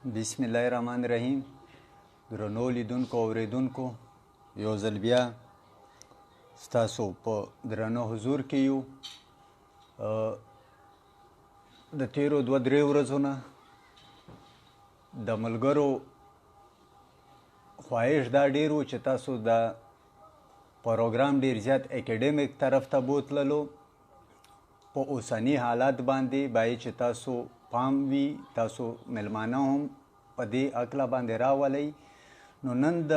بسم الله الرحمن الرحیم. درنو لیدونکو اوریدونکو، یو ځل بیا ستاسو په درنو حضور کې یو. د تیرو دوه درې ورځو نه د ملګرو خواهش دا ډیر و چې تاسو د پروګرام ډیر زیات اکیډمیک طرف ته بوتللو. په اوسني حالات باندې باید چې تاسو پام وي، تاسو مېلمانه هم په دې هکله باندې راولئ. نو نن د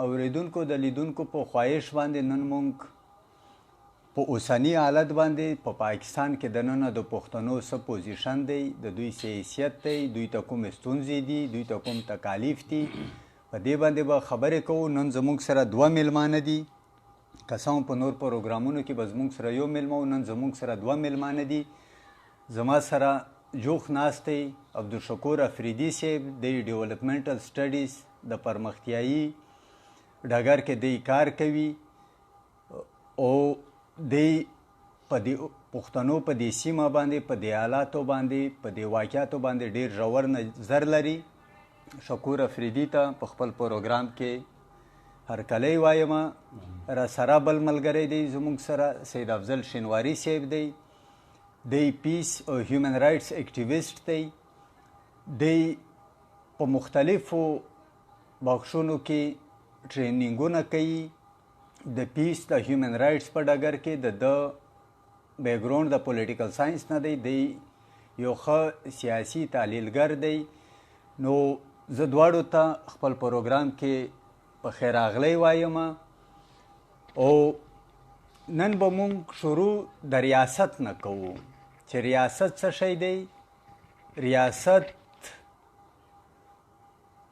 اوریدونکو د لیدونکو په خواهش باندې نن مونږ په اوسني حالت باندې په پاکستان کې دننه د پښتنو څه پوزیشن دی، د دوی څه حیثیت دی، دوی ته کومې ستونزې دي، دوی ته کوم تکالیف دي، په دې باندې به خبرې کوو. نن زموږ سره دوه مېلمانه دي. که څه هم په نور پروګرامونو کې به زموږ سره یو مېلمه و، نن زموږ سره دوه مېلمانه دي. زما سره جوخ ناست دی عبدالشکور افریدي صاحب، دی ډیولپمنټل سټډیز د پرمختیایي ډګر کې دی کار کوي او دی په دې پښتنو په دې سیمه باندې، په دې حالاتو باندې، په دې واقعاتو باندې ډیر ژور نظر لري. شکور افریدي ته په خپل پروګرام کې هرکلی وایم. را سره بل ملګری دی زموږ سره سید افضل شینواری صاحب دی. دی پیس او هیومن رایټس اکټیویست دی. دی په مختلفو بخشونو کې ټریننګونه کوي. د پیس د هیومن رایټس په ډګر کې د ده بیکګراوند د پولیټیکل ساينس نه دی، دی یو ښه سیاسي تحلیلګر دی. نو زه دواړو ته خپل پروګرام کې په خیر راغلی وایم. او نن به مونږ شروع د ریاست نه کوو چې ریاست څه شی دی، ریاست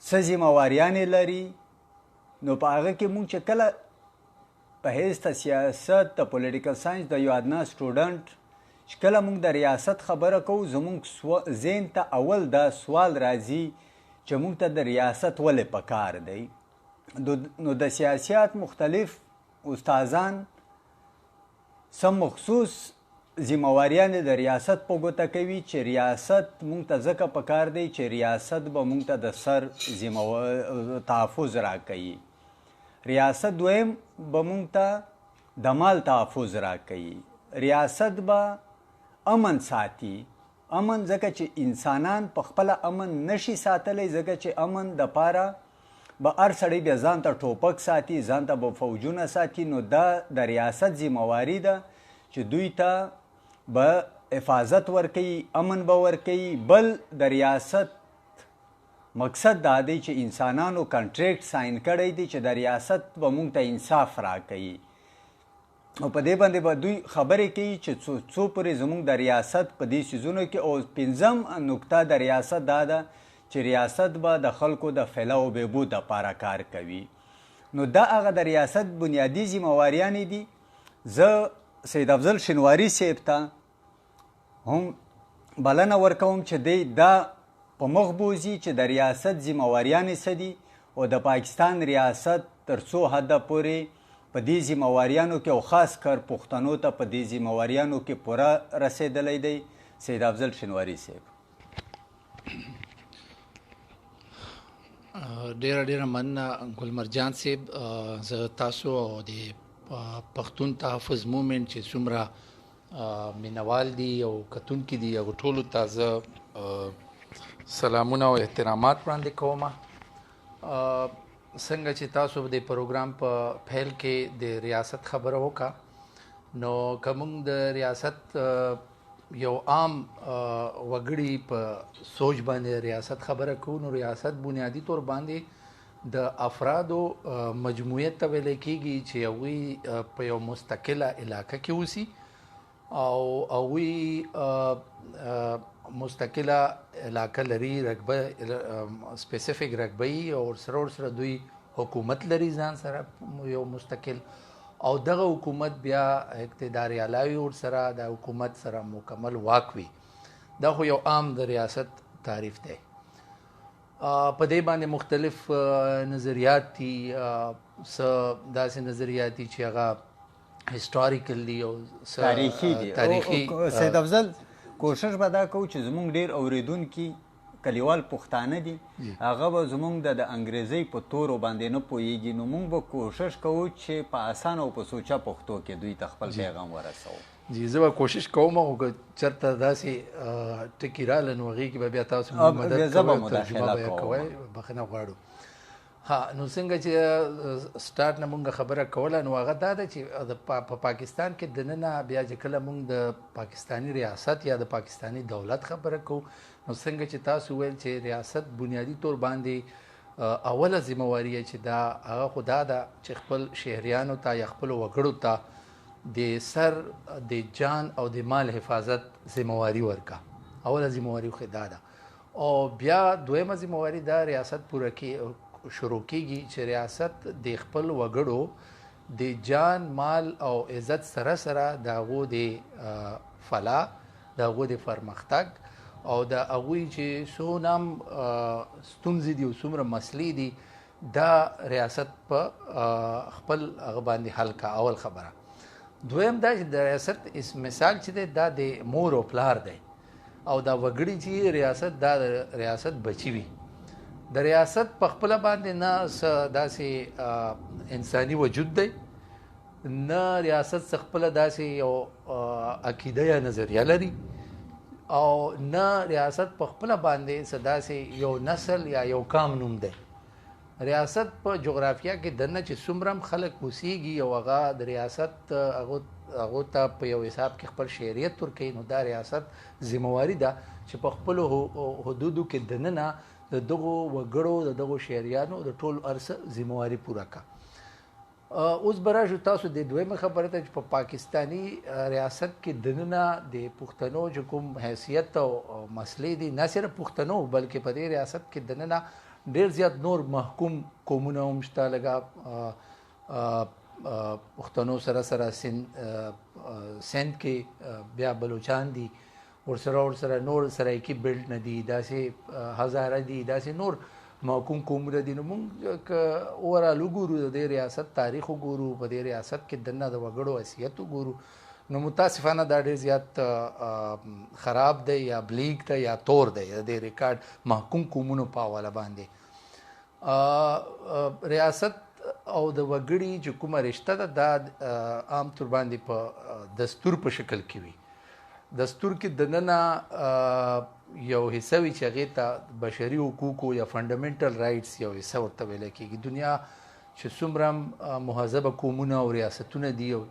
څه ذمهواریانې لري. نو په هغه کې مونږ چې کله په حیث د سیاست د پولیټیکل ساينس د یو ادنا سټوډنټ چې کله مونږ د ریاست خبره کوو، زمونږ ذهن ته اول دا سوال راځي چې مونږ ته د ریاست ولې پکار دی. نو د سیاسیات مختلف استادان سم مخصوص ذمهواریانې د ریاست په ګوته کوي چې ریاست مونږ ته ځکه پکار دی چې ریاست به مونږ ته د سر تحفظ راکوي. ریاست دویم به مونږ ته د مال تحفظ راکوي. ریاست به امن ساتي. امن ځکه چې انسانان په خپله امن نشي ساتلی، ځکه چې امن د پاره به هر سړی بیا ځان ته ټوپک ساتي، ځان ته به فوجونه ساتي. نو دا د ریاست ذمهواري ده چې دوی ته به حفاظت ورکوي، امن به ورکوي. بل د ریاست مقصد دا دی چې انسانانو کنټریکټ ساین کړی دی چې د ریاست به مونږ ته انصاف راکوي. او په دې باندې به دوی خبرې کوي چې څو پورې زمونږ د ریاست په دې څیزونو کې. او پنځم نکته د ریاست دا ده چې ریاست به د خلکو د فلاح او بهبود لپاره کار کوي. نو دا هغه د ریاست بنیادي ذمهواریانې دي. زه سید افضل شینواری صاحب ته هم بلنه ورکوم چې دی دا په مخ بوځي چې د ریاست ذمهواریانې څه دي او د پاکستان ریاست تر څو حده پورې په دې ذمهواریانو کې او خاص کر پښتنو ته په دې ذمهواریانو کې پوره رسېدلی دی. سید افضل شینواری صاحب. ډیره ډیره مننه ګل مرجان صاحب. زه تاسو او د پښتون تحفظ موومنټ چې څومره مینوال دي او کتونکي دي هغو ټولو ته زه سلامونه او احترامات وړاندې کوم. څنګه چې تاسو د پروګرام په پیل کې د ریاست خبره وکړه، نو که موږ د ریاست یو عام وګړي په سوچ باندې ریاست خبره کوو، نو ریاست بنیادي طور باندې د افرادو مجموعه ته ویل کېږي چې هغوی په یو مستقله علاقه کې اوسي او هغوی مستقله علاقه لري، رقبه سپیسیفیک رقبه یي او ورسره دوی حکومت لري ځان سره یو مستقل، او دغه حکومت بیا اقتدار اعلی ورسره د حکومت سره مکمل واک وي. دا خو یو عام د ریاست تعریف دی. په دې باندې مختلف نظریات دي. څه داسې نظریات دي چې هغه هیستوریکل دي او تاریخي دي. تاریخي. سید افضل، کوشش به دا کوو چې زمونږ ډیر اوریدونکي کلیوال پښتانه دي هغه به زمونږ د انګریزۍ په تورو باندې نه پوهیږي، نو مونږ به کوشش کوو چې په اسانه او په سوچه پښتو کې دوی ته خپل پیغام ورسوو. جی، زه به کوشش کوم، خو که چېرته داسې ټکي راغله نو هغې کې به بیا تاسو مدد کوئ، ترجمه به یې کوئ، بخښنه غواړو. ها، نو څنګه چې سټارټ نه مونږ خبره کوله، نو هغه دا ده چې په پاکستان کې دننه بیا چې کله مونږ د پاکستاني ریاست یا د پاکستاني دولت خبره کوو، نو څنګه چې تاسو ویل چې ریاست بنیادي طور باندې اوله ذمه واري چې دا هغه خو دا ده چې خپل شهریانو ته یا خپلو وګړو ته د سر، د جان او د مال حفاظت ذمه واري ورکا. اوله ذمه واري خو دا ده. او بیا دویمه ذمه واري دا ریاست پوره کې شروع کیږي چې ریاست د خپل وګړو د جان، مال او عزت سره سره د هغو د فلاح، د هغو د پرمختګ او د هغوی چې څو نام ستونزې دي او څومره مسلې دي، دا ریاست په خپل هغه باندې حل کا. اول خبره. دویم دا چې د ریاست اس مثال چې دی دا د مور او پلار دی، او دا وګړي چې ریاست دا د ریاست بچي وي. د ریاست په خپله باندې نه څه داسې انساني وجود دی، نه ریاست څه خپله داسې یو عقیده یا نظریه لري، او نه ریاست په خپله باندې څه داسې یو نسل یا یو کام نوم دی. ریاست په جغرافیا کې دننه چې څومره هم خلک اوسیږي او هغه د ریاست هغو ته په یو حساب کې خپل شهریت ورکوي، نو دا ریاست ذمهواري ده چې په خپلو حدودو کې دننه د دغو وګړو، د دغو شهریانو د ټولو هر څه ذمهواري پوره کړه. اوس به راشو تاسو د دویمې خبرې ته چې په پاکستاني ریاست کې دننه د پښتنو چې کوم حیثیت او مسلې دي، نه صرف پښتنو بلکې په دې ریاست کې دننه ډېر زیات نور محکوم قومونه هم شته، لکه پښتنو سره سره سند کې بیا بلوچان دي، ورسره نور سرایکي بیلټ نه دي، داسې هزاره دي، داسې نور محکوم قومونه دي. نو موږ که اوورال وګورو، د دې ریاست تاریخ وګورو، په دې ریاست کې دننه د وګړو حیثیت وګورو، نو متاسفانه دا ډېر زیات خراب دی یا بلیک دی یا تور دی د دې ریکارډ محکوم قومونو په حواله باندې. ریاست او د وګړي چې کومه رشته ده دا عام طور باندې په دستور په شکل کې وي. دستور کې دننه یو حصه وي چې هغې ته بشري حقوقو یا فنډامنټل رایټس یو حصه ورته ویل کېږي. دنیا چې څومره هم مهذبه قومونه او ریاستونه دي، او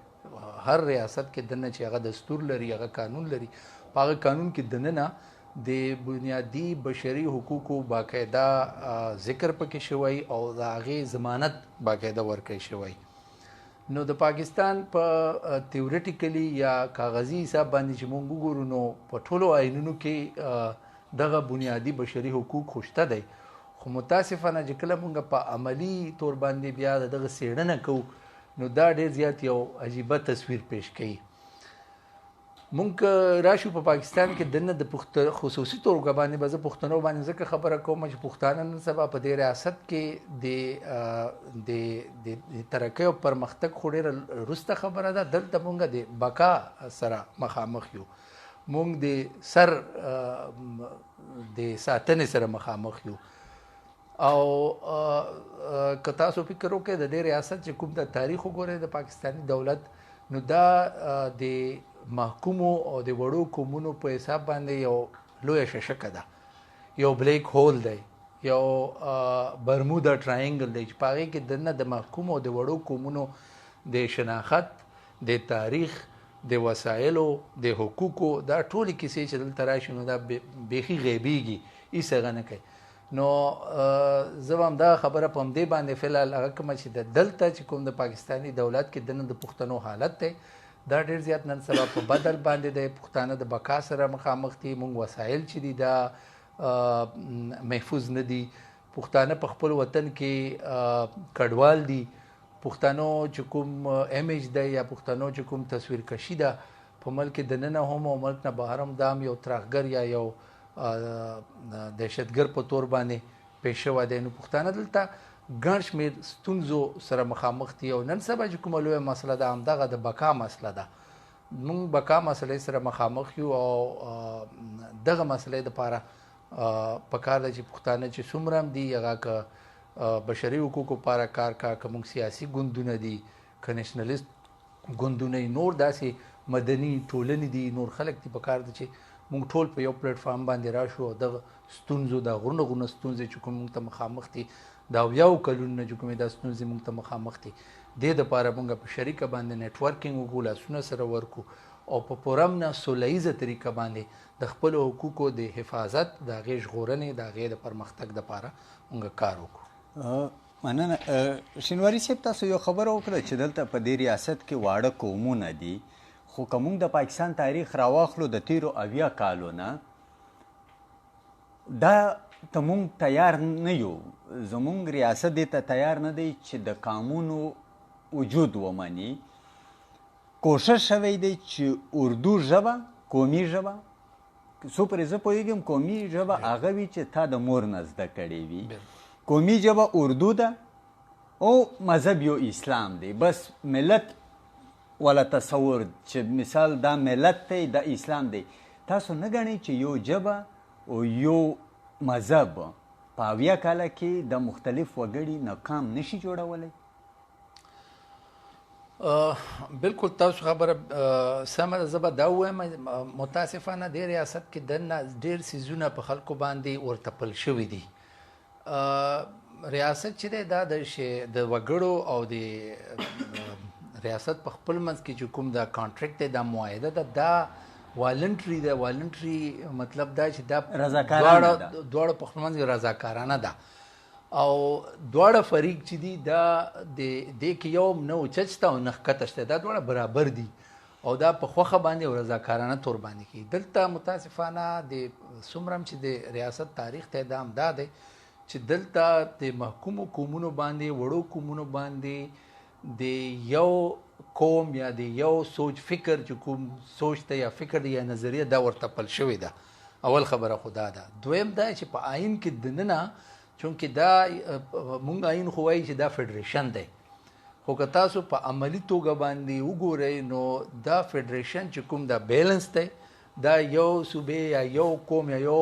هر ریاست کې دننه چې هغه دستور لري، هغه قانون لري، په هغه قانون کې دننه د بنیادي بشري حقوقو باقاعده ذکر پکې شوی او د هغې ضمانت باقاعده ورکړی شوی. نو د پاکستان په تیوریټیکلی یا کاغذي حساب باندې چې مونږ وګورو، نو په ټولو آیینونو کې دغه بنیادي بشري حقوق خو شته دی، خو متاسفانه چې کله مونږ په عملی طور باندې بیا د دغه څېړنه کوو، نو دا ډېر زیات یو عجیبه تصویر پیش کوي. مونږ که راشو په پاکستان کې دننه د خصوصي توګه باندې به زه پښتنو باندې ځکه خبره کوم چې پښتانه نن سبا په دې ریاست کې د ترقۍ او پرمختګ خو ډېره وروسته خبره ده. دلته مونږ د بقا سره مخامخ یو، مونږ د سر د ساتنې سره مخامخ یو. او که تاسو فکر وکړئ د دې ریاست چې کوم د تاریخ وګورئ د پاکستاني دولت، نو دا د محکومو او د وړو قومونو په حساب باندې یو لویه ششکه ده، یو بلیک هول دی، یو برمودا ټراینګل دی چې په هغې کې دننه د محکومو او د وړو قومونو د شناخت، د تاریخ، د وسایلو، د حقوقو دا ټولې کیسې چې دلته راشي نو دا بیخي غیبیږي، هیڅ هغه نه کوي. نو زه به همدا خبره په همدې باندې فی الحال هغه کومه چې د دلته چې کوم د پاکستاني دولت کې دننه د پښتنو حالت دی، دا ډېر زیات نن سبا په بدل باندې دی. پښتانه د بقا سره مخامخ دي، موږ وسایل چې دي دا محفوظ نه دي، پښتانه په خپل وطن کې کډوال دي، پښتنو چې کوم امیج دی یا پښتنو چې کوم تصویر کشي ده په ملک کې دننه هم او ملک نه بهر هم، دا هم یو ترهګر یا یو دهشتګر په تور باندې پیښ شوی دی. نو پښتانه دلته ګڼ شمېر ستونزو سره مخامخ دي. او نن سبا چې کومه لویه مسله ده همدغه د بقا مسله ده. موږ بقا مسلې سره مخامخ یو او دغه مسلې دپاره پکار ده چې پښتانه چې څومره هم دي، هغه که بشري حقوقو لپاره کار کا، که موږ سیاسي ګوندونه دي، که نشنلیست ګوندونه، نور داسې مدني ټولنې دي، نور خلک دي، پکار ده چې موږ ټول په یو پلیټ فارم باندې راشو او دغه ستونزو، دا غرونه غرونه ستونزې چې کوم موږ ته مخامخ دي، دا 70 کلونو نه چې کومې دا ستونزې موږ ته مخامخ دي، دې دپاره موږ په شریکه باندې networking وکړو، لاسونه سره ورکړو او په پرامنه سوله ییزه طریقه باندې د خپلو حقوقو د حفاظت، د هغې ژغورنې، د هغې د پرمختګ دپاره موږ کار وکړو. مننه شینواری صاحب، تاسو یو خبره وکړه چې دلته په دې ریاست کې واړه قومونه دي، خو که موږ د پاکستان تاریخ راواخلو د تیرو 70 کالو نه، دا ته موږ تیار نه یو، زموږ ریاست دې ته تیار نه دی چې د قامونو وجود ومني. کوشش شوی دی چې اردو ژبه قومي ژبه، څو پورې زه پوهېږم قومي ژبه هغه وي چې تا د مور نه زده کړې وي. قومي ژبه اردو ده او مذهب یو اسلام دی، بس ملت ولا تصور چې مثال دا ملت دی، دا اسلام دی. تاسو نه ګڼئ چې یو ژبه او یو مذهب په 70 کاله کې د مختلف وګړي نقام نشي جوړولی؟ بالکل تاسو خبره سمه ده. زه به دا ووایم، متاسفانه دې ریاست کې دننه ډېر څیزونه په خلکو باندې ورتپل شوي دي. ریاست چې دی دا د وګړو او د ریاست په خپل منځ کې چې کوم دا contract دی، دا معاهده ده، دا voluntary ده. voluntary مطلب دا چې دا دواړه په خپل منځ کې رضاکارانه ده او دواړه فریق چې دي دا د دې کې یو نه اوچت شته او نه ښکته شته، دا دواړه برابر دي او دا په خوښه باندې او رضاکارانه طور باندې کېږي. دلته متاسفانه د څومره هم چې د ریاست تاریخ ته دا هم دا دی چې دلته د محکومو قومونو باندې، وړو قومونو باندې د یو قوم یا د یو سوچ فکر چې کوم سوچ ته یا فکر یا نظریه دا ورتپل شوې ده. اول خبره خو دا ده. دویم دا چې په آئین کې دننه، چونکې دا مونږ آئین خو وایي چې دا فدریشن دی، خو که تاسو په عملی توګه باندې وګورئ نو دا فدریشن چې کوم دا بیلنس دی، دا یو صوبې یا یو قوم یا یو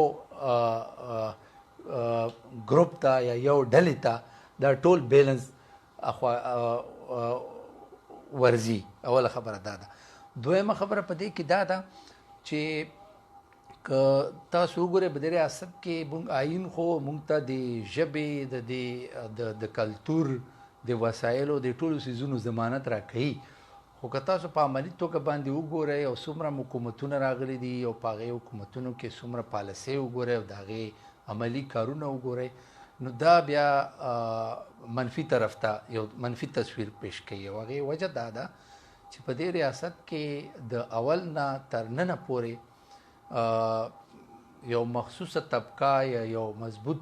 ګروپ ته یا یو ډلې ته دا ټول بیلنس اخوا ورځي. اوله خبره دا ده. دویمه خبره په دې کې دا ده چې که تاسو وګورئ په دې ریاست کې مونږ آئین خو مونږ ته د ژبې، د کلتور، د وسایلو، د ټولو څیزونو ضمانت راکوي، خو که تاسو په عملي توګه باندې وګورئ او څومره حکومتونه راغلي دي او په هغې حکومتونو کې څومره پالیسۍ وګورئ او د هغې عملي کارونه وګورئ، نو دا بیا منفي طرف ته یو منفي تصویر پیش کوي. او هغې وجه دا ده چې په دې ریاست کې د اول نه تر ننه پورې یو مخصوصه طبقه یا یو مضبوط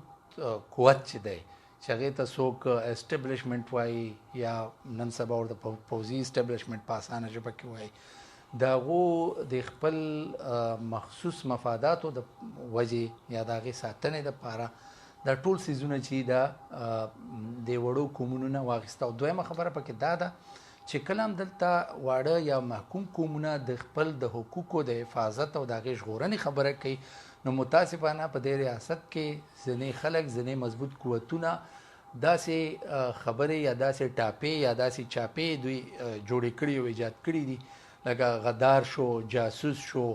قوت چې دی، چې هغې ته څوک establishment وایي یا نن سبا ورته پوځي establishment په اسانه ژبه کې وایي، د هغو د خپل مخصوص مفاداتو د وجې یا د هغې ساتنې دپاره دا ټول څیزونه چې دا د وړو قومونو نه واخیسته. او دویمه خبره پکې دا ده چې کله هم دلته واړه یا محکوم قومونه د خپل د حقوقو د حفاظت او د هغې ژغورنې خبره کوي، نو متاسفانه په دې ریاست کې ځینې خلک، ځینې مضبوط قوتونه داسې خبرې یا داسې ټاپې یا داسې چاپې دوی جوړې کړي او ایجاد کړي دي، لکه غدار شو، جاسوس شو،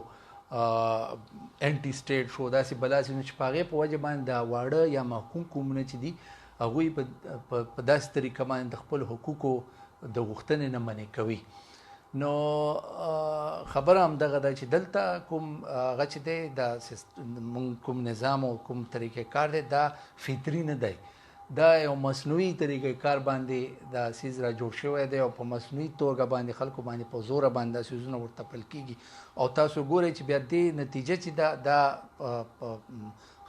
anti state شو، داسې بلا څیزونه چې په هغې په وجه باندې دا واړه یا محکوم قومونه چې دي هغوی په داسې طریقه باندې د خپل حقوقو د غوښتنې نه منع کوي. نو خبره هم دغه ده چې دلته کوم هغه چې دی دا مونږ کوم نظام او کوم طریقه کار دی دا فطري نه دی، دا یو مصنوعي طریقه کار باندې دا څیز را جوړ شوی دی او په مصنوعي توګه باندې خلکو باندې په زوره باندې دا څیزونه ورتپل کېږي. او تاسو ګورئ چې بیا دې نتیجه چې دا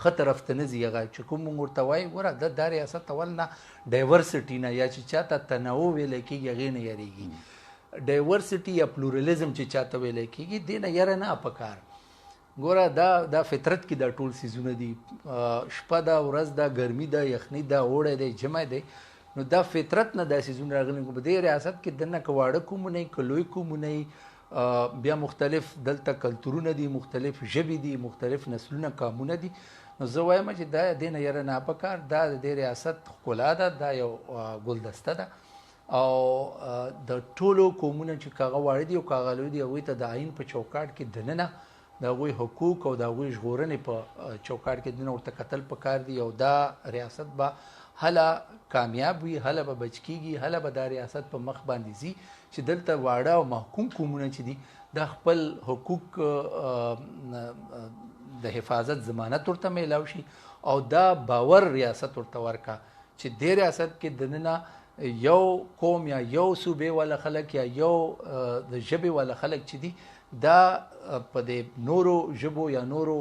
ښه طرف ته نه ځي. هغه چې کوم مونږ ورته وایي ګوره دا ریاست اول نه diversity نه یا چې چاته تنوع ویلی کېږي هغې نه یریږي، diversity یا pluralism چې چاته ویلی کېږي دې نه یره نه پکار. ګوره دا فطرت کې دا ټول څیزونه دي، شپه ده، ورځ ده، ګرمي ده، یخني ده، اوړی دی، ژمی دی، نو دا فطرت نه دا څیزونه راغلي. په دې ریاست کې دننه که واړه قومونه که لوی قومونه، بیا مختلف دلته کلتورونه دي، مختلف ژبې دي، مختلف نسلونه قامونه دي، نو زه وایم چې دا دې نه یره نه پکار، دا د دې ریاست ښکلا ده، دا یو ګلدسته ده او د ټولو قومونه چې کاغه واړه دي او کاغه لوی دي هغوی ته د آیین په چوکاټ کې دننه د هغوی حقوق او د هغوی ژغورنې په چوکاټ کې دننه ورته کتل پکار دي. او دا ریاست به هله کامیاب وي، هله به بچ کیږي، هله به دا ریاست په مخ باندې ځي چې دلته واړه او محکوم قومونه چې دي دا خپل حقوق د حفاظت ضمانت ورته میلاو شي او دا باور ریاست ورته ورکا چې دې ریاست کې دننه یو قوم یا یو صوبې والا خلک یا یو د ژبې والا خلک چې دي دا په دې نورو ژبو یا نورو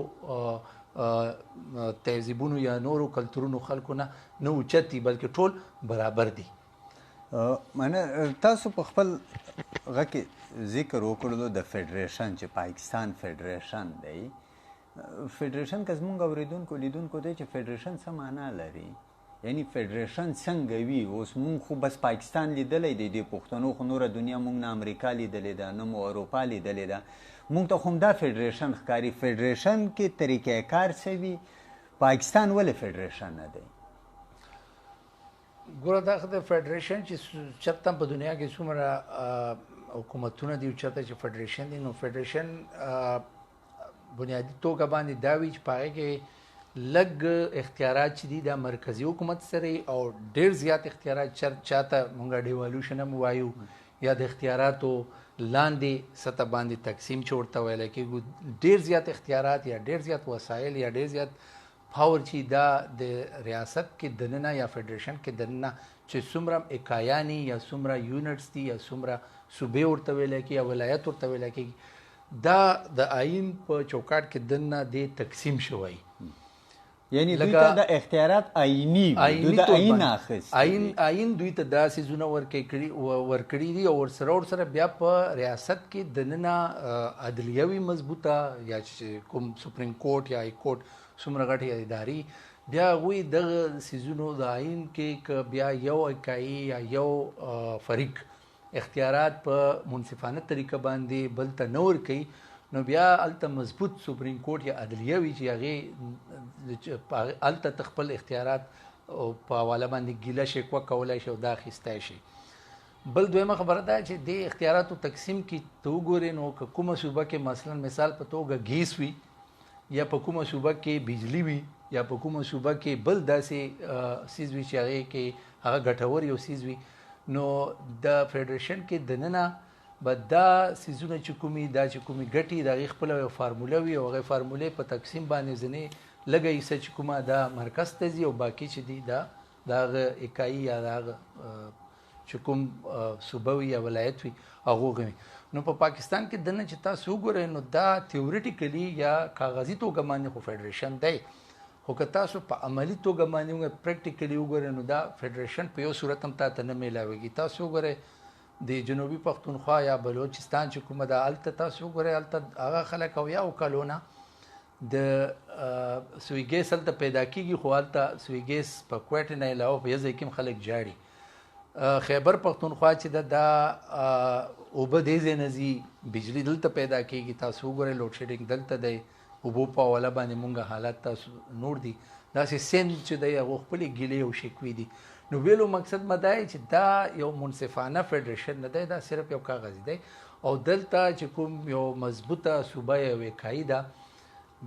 تهذیبونو یا نورو کلتورونو خلکو نه نه اوچت دي، بلکې ټول برابر دي. منه تاسو په خپل غږ کې ذکر وکړلو د فدریشن، چې پاکستان فدریشن دی. فدریشن که زمونږ اورېدونکو لیدونکو دی چې فدریشن څه معنا لري، یعنی فدریشن څنګه وي؟ اوس مونږ خو بس پاکستان لیدلی دی، د پښتنو خو نوره دنیا مونږ نه امریکا لیدلې ده، نه مو اروپا لیدلې ده، مونږ ته خو همدا فدریشن ښکاري. فدریشن کې طریقه کار څه وي؟ پاکستان ولې فدریشن نه دی؟ ګوره دا خو د فدریشن چې چېرته په دنیا کې څومره حکومتونه دي او چېرته چې فدریشن دي، نو فدریشن بنیادي توګه باندې دا وي چې په هغې کې لږ اختیارات چې دي دا مرکزي حکومت سره او ډېر زیات اختیارات چاته مونږ ډیوالوشن هم وایو یا د اختیاراتو لاندې سطح باندې تقسیم چې ورته ویل کېږي، ډېر زیات اختیارات یا ډېر زیات وسایل یا ډېر زیات پاور چې دا د ریاست کې دننه یا فدریشن کې دننه چې څومره اکایانې یا څومره یونټس دي یا څومره صوبې ورته ویل کېږي یا ولایت ورته ویل کېږي، دا د آیین په چوکاټ کې دننه د تقسیم شوی. یعنی دوی ته د اختیارات آئیني وي، دوی د آئین اخیستي، آئین دوی ته دا څیزونه ورکړي دي. او ورسره بیا په ریاست کې دننه عدلیه وي مضبوطه، یا چې کوم سپریم کورټ یا های کورټ څومره غټې ادارې، بیا هغوی دغه څیزونو د آئین کې که بیا یو اکایي یا یو فریق اختیارات په منصفانه طریقه باندې بل ته نه ورکوي، نو بیا هلته مضبوط سپریم کورټ یا عدلیه وي چې هغې هلته ته خپل اختیارات په حواله باندې ګیله شکوه کولی شي او دا اخیستی شي. بل دویمه خبره ده چې دې اختیاراتو تقسیم کې ته وګورې نو که کومه صوبه کې مثلا مثال په توګه ګیس وي یا په کومه صوبه کې بجلی وي یا په کومه صوبه کې بل داسې څیز وي چې هغې کې هغه ګټور یو څیز وي، نو د فدریشن کې دننه به دا څیزونه چې کومې دا چې کومې ګټې د هغې خپله یو فارموله وي او هغې فارمولې په تقسیم باندې ځینې لږه حصه چې کومه دا مرکز ته ځي او باقي چې دي دا د هغه اکایي یا د هغه چې کوم صوبه وي یا ولایت وي هغو وي. نو په پاکستان کې دننه چې تاسو وګورئ نو دا تیوریټیکلي یا کاغذي توګه باندې خو فدریشن دی، خو که تاسو په عملي توګه باندې وګورئ پریکټیکلي وګورئ نو دا فدریشن په یو صورت هم تاته نه میلاویږي. تاسو وګورئ د جنوبي پښتونخوا یا بلوچستان چې کومه ده هلته تاسو وګورئ، هلته هغه خلک او یو کلونه د سوی ګیس هلته پیدا کیږي، خو هلته سوی ګیس په کوټې نه علاوه په یو ځای کې هم خلک جاړي. خیبر پښتونخوا چې ده دا اوبه دې ځای نه ځي، بجلی دلته پیدا کیږي، تاسو وګورئ لوډ شیډینګ دلته دی، اوبو په حواله باندې مونږ حالات تاسو نور دي. داسې سند چې دی هغو خپلې ګیلې او شکوې دي. نو ویلو مقصد ما دا دی چې دا یو منصفانه فدریشن نه دی، دا صرف یو کاغذ دی. او دلته چې کوم یو مضبوطه صوبه یا اکایي ده،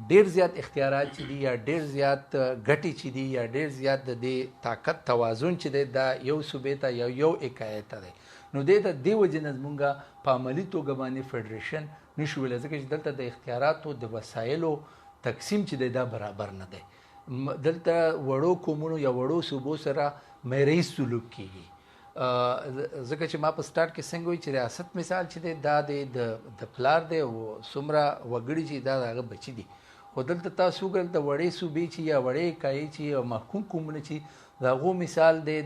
ډېر زیات اختیارات چې دي یا ډېر زیات ګټې چې دي یا ډېر زیات د دې طاقت توازن چې دی دا یو صوبې ته یا یو اکایي ته دی. نو دې ته دې وجې نه زمونږ په عملي توګه باندې فدریشن نشو ویلی، ځکه چې دلته د اختیاراتو د وسایلو تقسیم چې دی دا برابر نه دی. دلته وړو قومونو یا وړو صوبو سره میرهیز سلوک کیږي، ځکه چې ما په سټارټ کې څنګه وایي چې ریاست مثال چې دی دا دی د پلار دی او څومره وګړي چې دا د هغه بچي دي. خو دلته تاسو وګورئ د وړې صوبې چې یا وړې اکایي چې یا محکوم قومونه چې د هغو مثال دی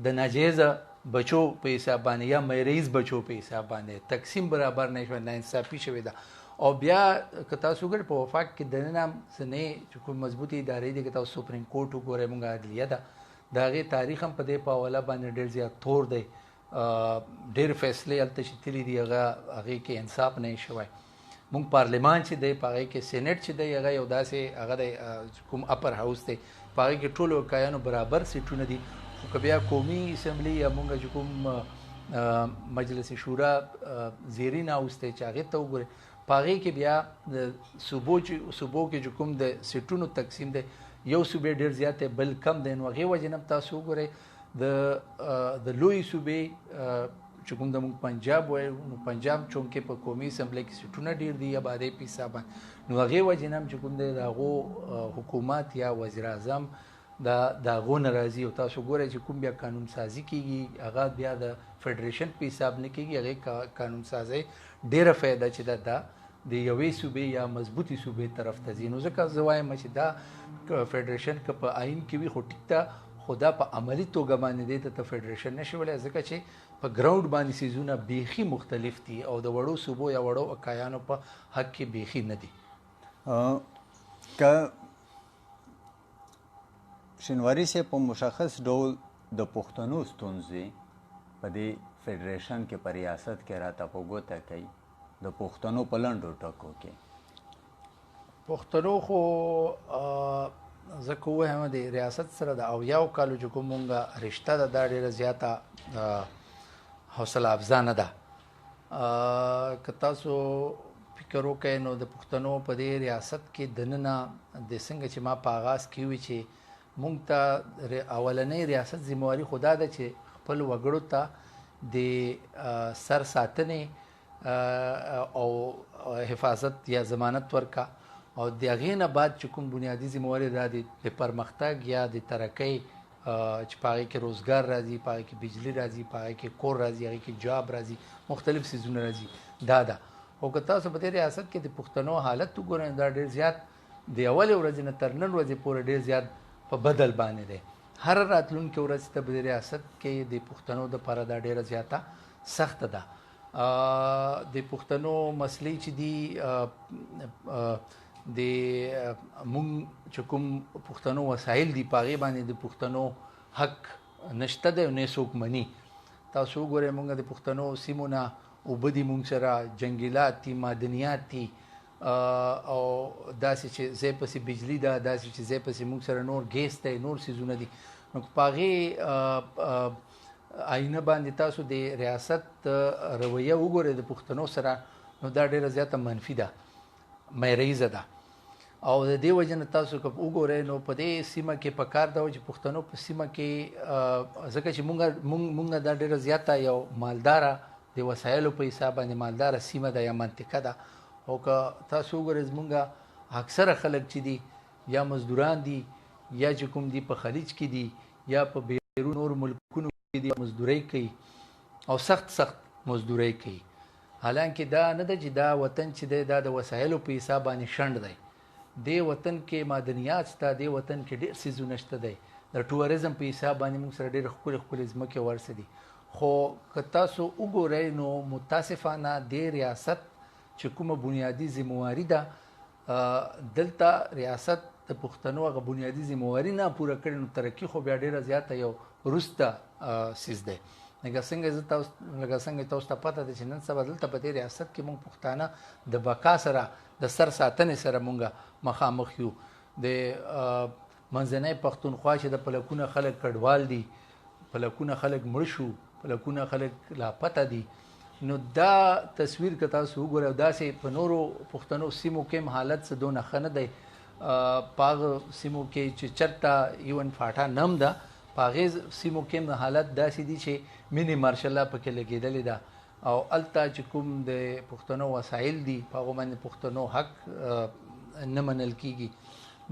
د ناجایزه بچو په حساب باندې یا میرهیز بچو په حساب باندې تقسیم برابر نه شوی، ناانصافي شوې ده. او بیا که تاسو وګورئ په وفاق کې دننه هم ځینې چې کوم مضبوطې ادارې دي، که تاسو سپریم کورټ وګورئ موږ عدلیه ده، د هغې تاریخ هم په دې په حواله باندې ډېر زیات تور دی، ډېر فیصلې هلته چې تللي دي هغه هغې کې انصاف نه شوی. مونږ پارلمان چې دی په هغې کې سېنېټ چې دی هغه یو داسې هغه دی کوم اپر هاوس دی، په هغې کې ټولو اکایانو برابر سیټونه دي. خو که بیا قومي اسمبلی یا مونږ چې کوم مجلس شورا زیرین هاوس دی چې هغې ته وګورئ، په هغې کې بیا د صوبو چې صوبو کې چې کوم د سیټونو تقسیم دی، یو صوبې ډېر زیات دی بل کم دی. نو هغې وجې نه هم تاسو وګورئ د لوی صوبې چې کوم د موږ پنجاب وایو، نو پنجاب چونکې په قومي اسمبلۍ کې سیټونه ډېر دي آبادۍ په حساب باندې، نو هغې وجې نه هم چې کوم دی د هغو حکومت یا وزیر اعظم د هغو نه راځي. او تاسو ګورئ چې کوم بیا قانون سازي کېږي هغه بیا د فدریشن په حساب نه کېږي، هغې قانون سازۍ ډېره فایده چې ده دا د یوې صوبې یا مضبوطې صوبې طرف ته ځي. نو ځکه زه وایم چې دا فدریشن که په آیین کې وي خو ټیک ده، خو دا په عملي توګه باندې دې ته فدریشن نه شي ویلی، ځکه چې په ګراوند باندې څیزونه بیخي مختلف دي او د وړو صوبو یا وړو اکایانو په حق کې بیخي نه دي. که شینواری صاحب په مشخص ډول د پښتنو ستونزې په دې فدریشن کې په ریاست کې راته په ګوته کوي، د پښتنو په لنډو ټکو کې. پښتنو خو زه که ووایم د ریاست سره د 70 کالو چې کوم مونږ رشته ده دا ډېره زیاته حوصله افزا نه ده. که تاسو فکر وکړئ نو د پښتنو په دې ریاست کې دننه د څنګه چې ما په آغاز کې وي چې مونږ ته اولنۍ ریاست ذمهواري خو دا ده چې خپل وګړو ته د سر ساتنې او حفاظت یا ضمانت ورکا، او د هغې نه بعد چې کوم بنیادي ذمهواري دا د پرمختګ یا د ترقۍ چې په هغې کې روزګار راځي، په هغې کې بجلی راځي، په هغې کې کور راځي، هغې کې جاب راځي، مختلف څیزونه راځي دا ده. خو که تاسو په دې ریاست کې د پښتنو حالت وګورئ دا ډېر زیات د اولې ورځې نه تر نن ورځې پورې ډېر زیات په بدل باندې دی. هر راتلونکې ورځ ته په دې ریاست کې د پښتنو دپاره دا ډېره زیاته سخته ده. د پښتنو مسلې چې دي د مونږ چې کوم پښتنو وسایل دي په هغې باندې د پښتنو حق نشته دی او نه څوک مني. تاسو وګورئ مونږ د پښتنو سیمو نه اوبه دي مونږ سره، جنګیلات دي، معدنیات دي، او داسې چې ځای پسې بجلی ده، داسې چې ځای پسې مونږ سره نور ګیس دی، نور څیزونه دي. نو په هغې آینه باندې تاسو د ریاست رویه وګورئ د پښتنو سره، نو دا ډېره زیاته منفي ده، مریضه ده. او د دې وجې نه تاسو که وګورئ نو په دې سیمه کې په کار ده چې پښتنو په سیمه کې ځکه چې مونږ دا ډېره زیاته یو مالداره د وسایلو په حساب باندې مالداره سیمه ده یا منطقه ده. او که تاسو وګورئ زمونږ اکثره خلک چې دي یا مزدوران دي یا چې کوم دي په خلیج کې دي یا په بیرون نور ملکونو کې دي، مزدورۍ کوي او سخت سخت مزدورۍ کوي. حالانکه دا نه ده چې دا وطن چې دی دا د وسایلو په حساب باندې شنډ دی. دې وطن کې معدنیات شته، دې وطن کې ډېر څیزونه شته دی، د ټوریزم په حساب باندې موږ سره ډېرې ښکلې ښکلې ځمکې ورسه دي. خو که تاسو وګورئ نو متاسفانه دې ریاست چې کومه بنیادي ذمهواري ده دلته ریاست د پښتنو هغه بنیادي ذمهواري نه پوره کړې، نو ترقي خو بیا ډېره زیاته یو وروسته څیز دی. لکه څنګه تاسو ته پته ده چې نن سبا دلته په دې ریاست کې موږ پښتانه د بقا سره د سر ساتنې سره موږ مخامخ یو. د منځنۍ پښتونخوا چې د په لکونه خلک کډوال دي، په لکونه خلک مړه شو، په لکونه خلک لاپته دي، نو دا تصویر که تاسو وګورئ او داسې په نورو پښتنو سیمو کې هم حالت څه دونه ښه نه دی. په هغه سیمو کې چې چېرته ایون فاټا نم ده، په هغې سیمو کې هم حالت داسې دي چې مینې مارشل لا پکې لګېدلې ده او هلته چې کوم د پښتنو وسایل دي په هغو باندې پښتنو حق نه منل کېږي.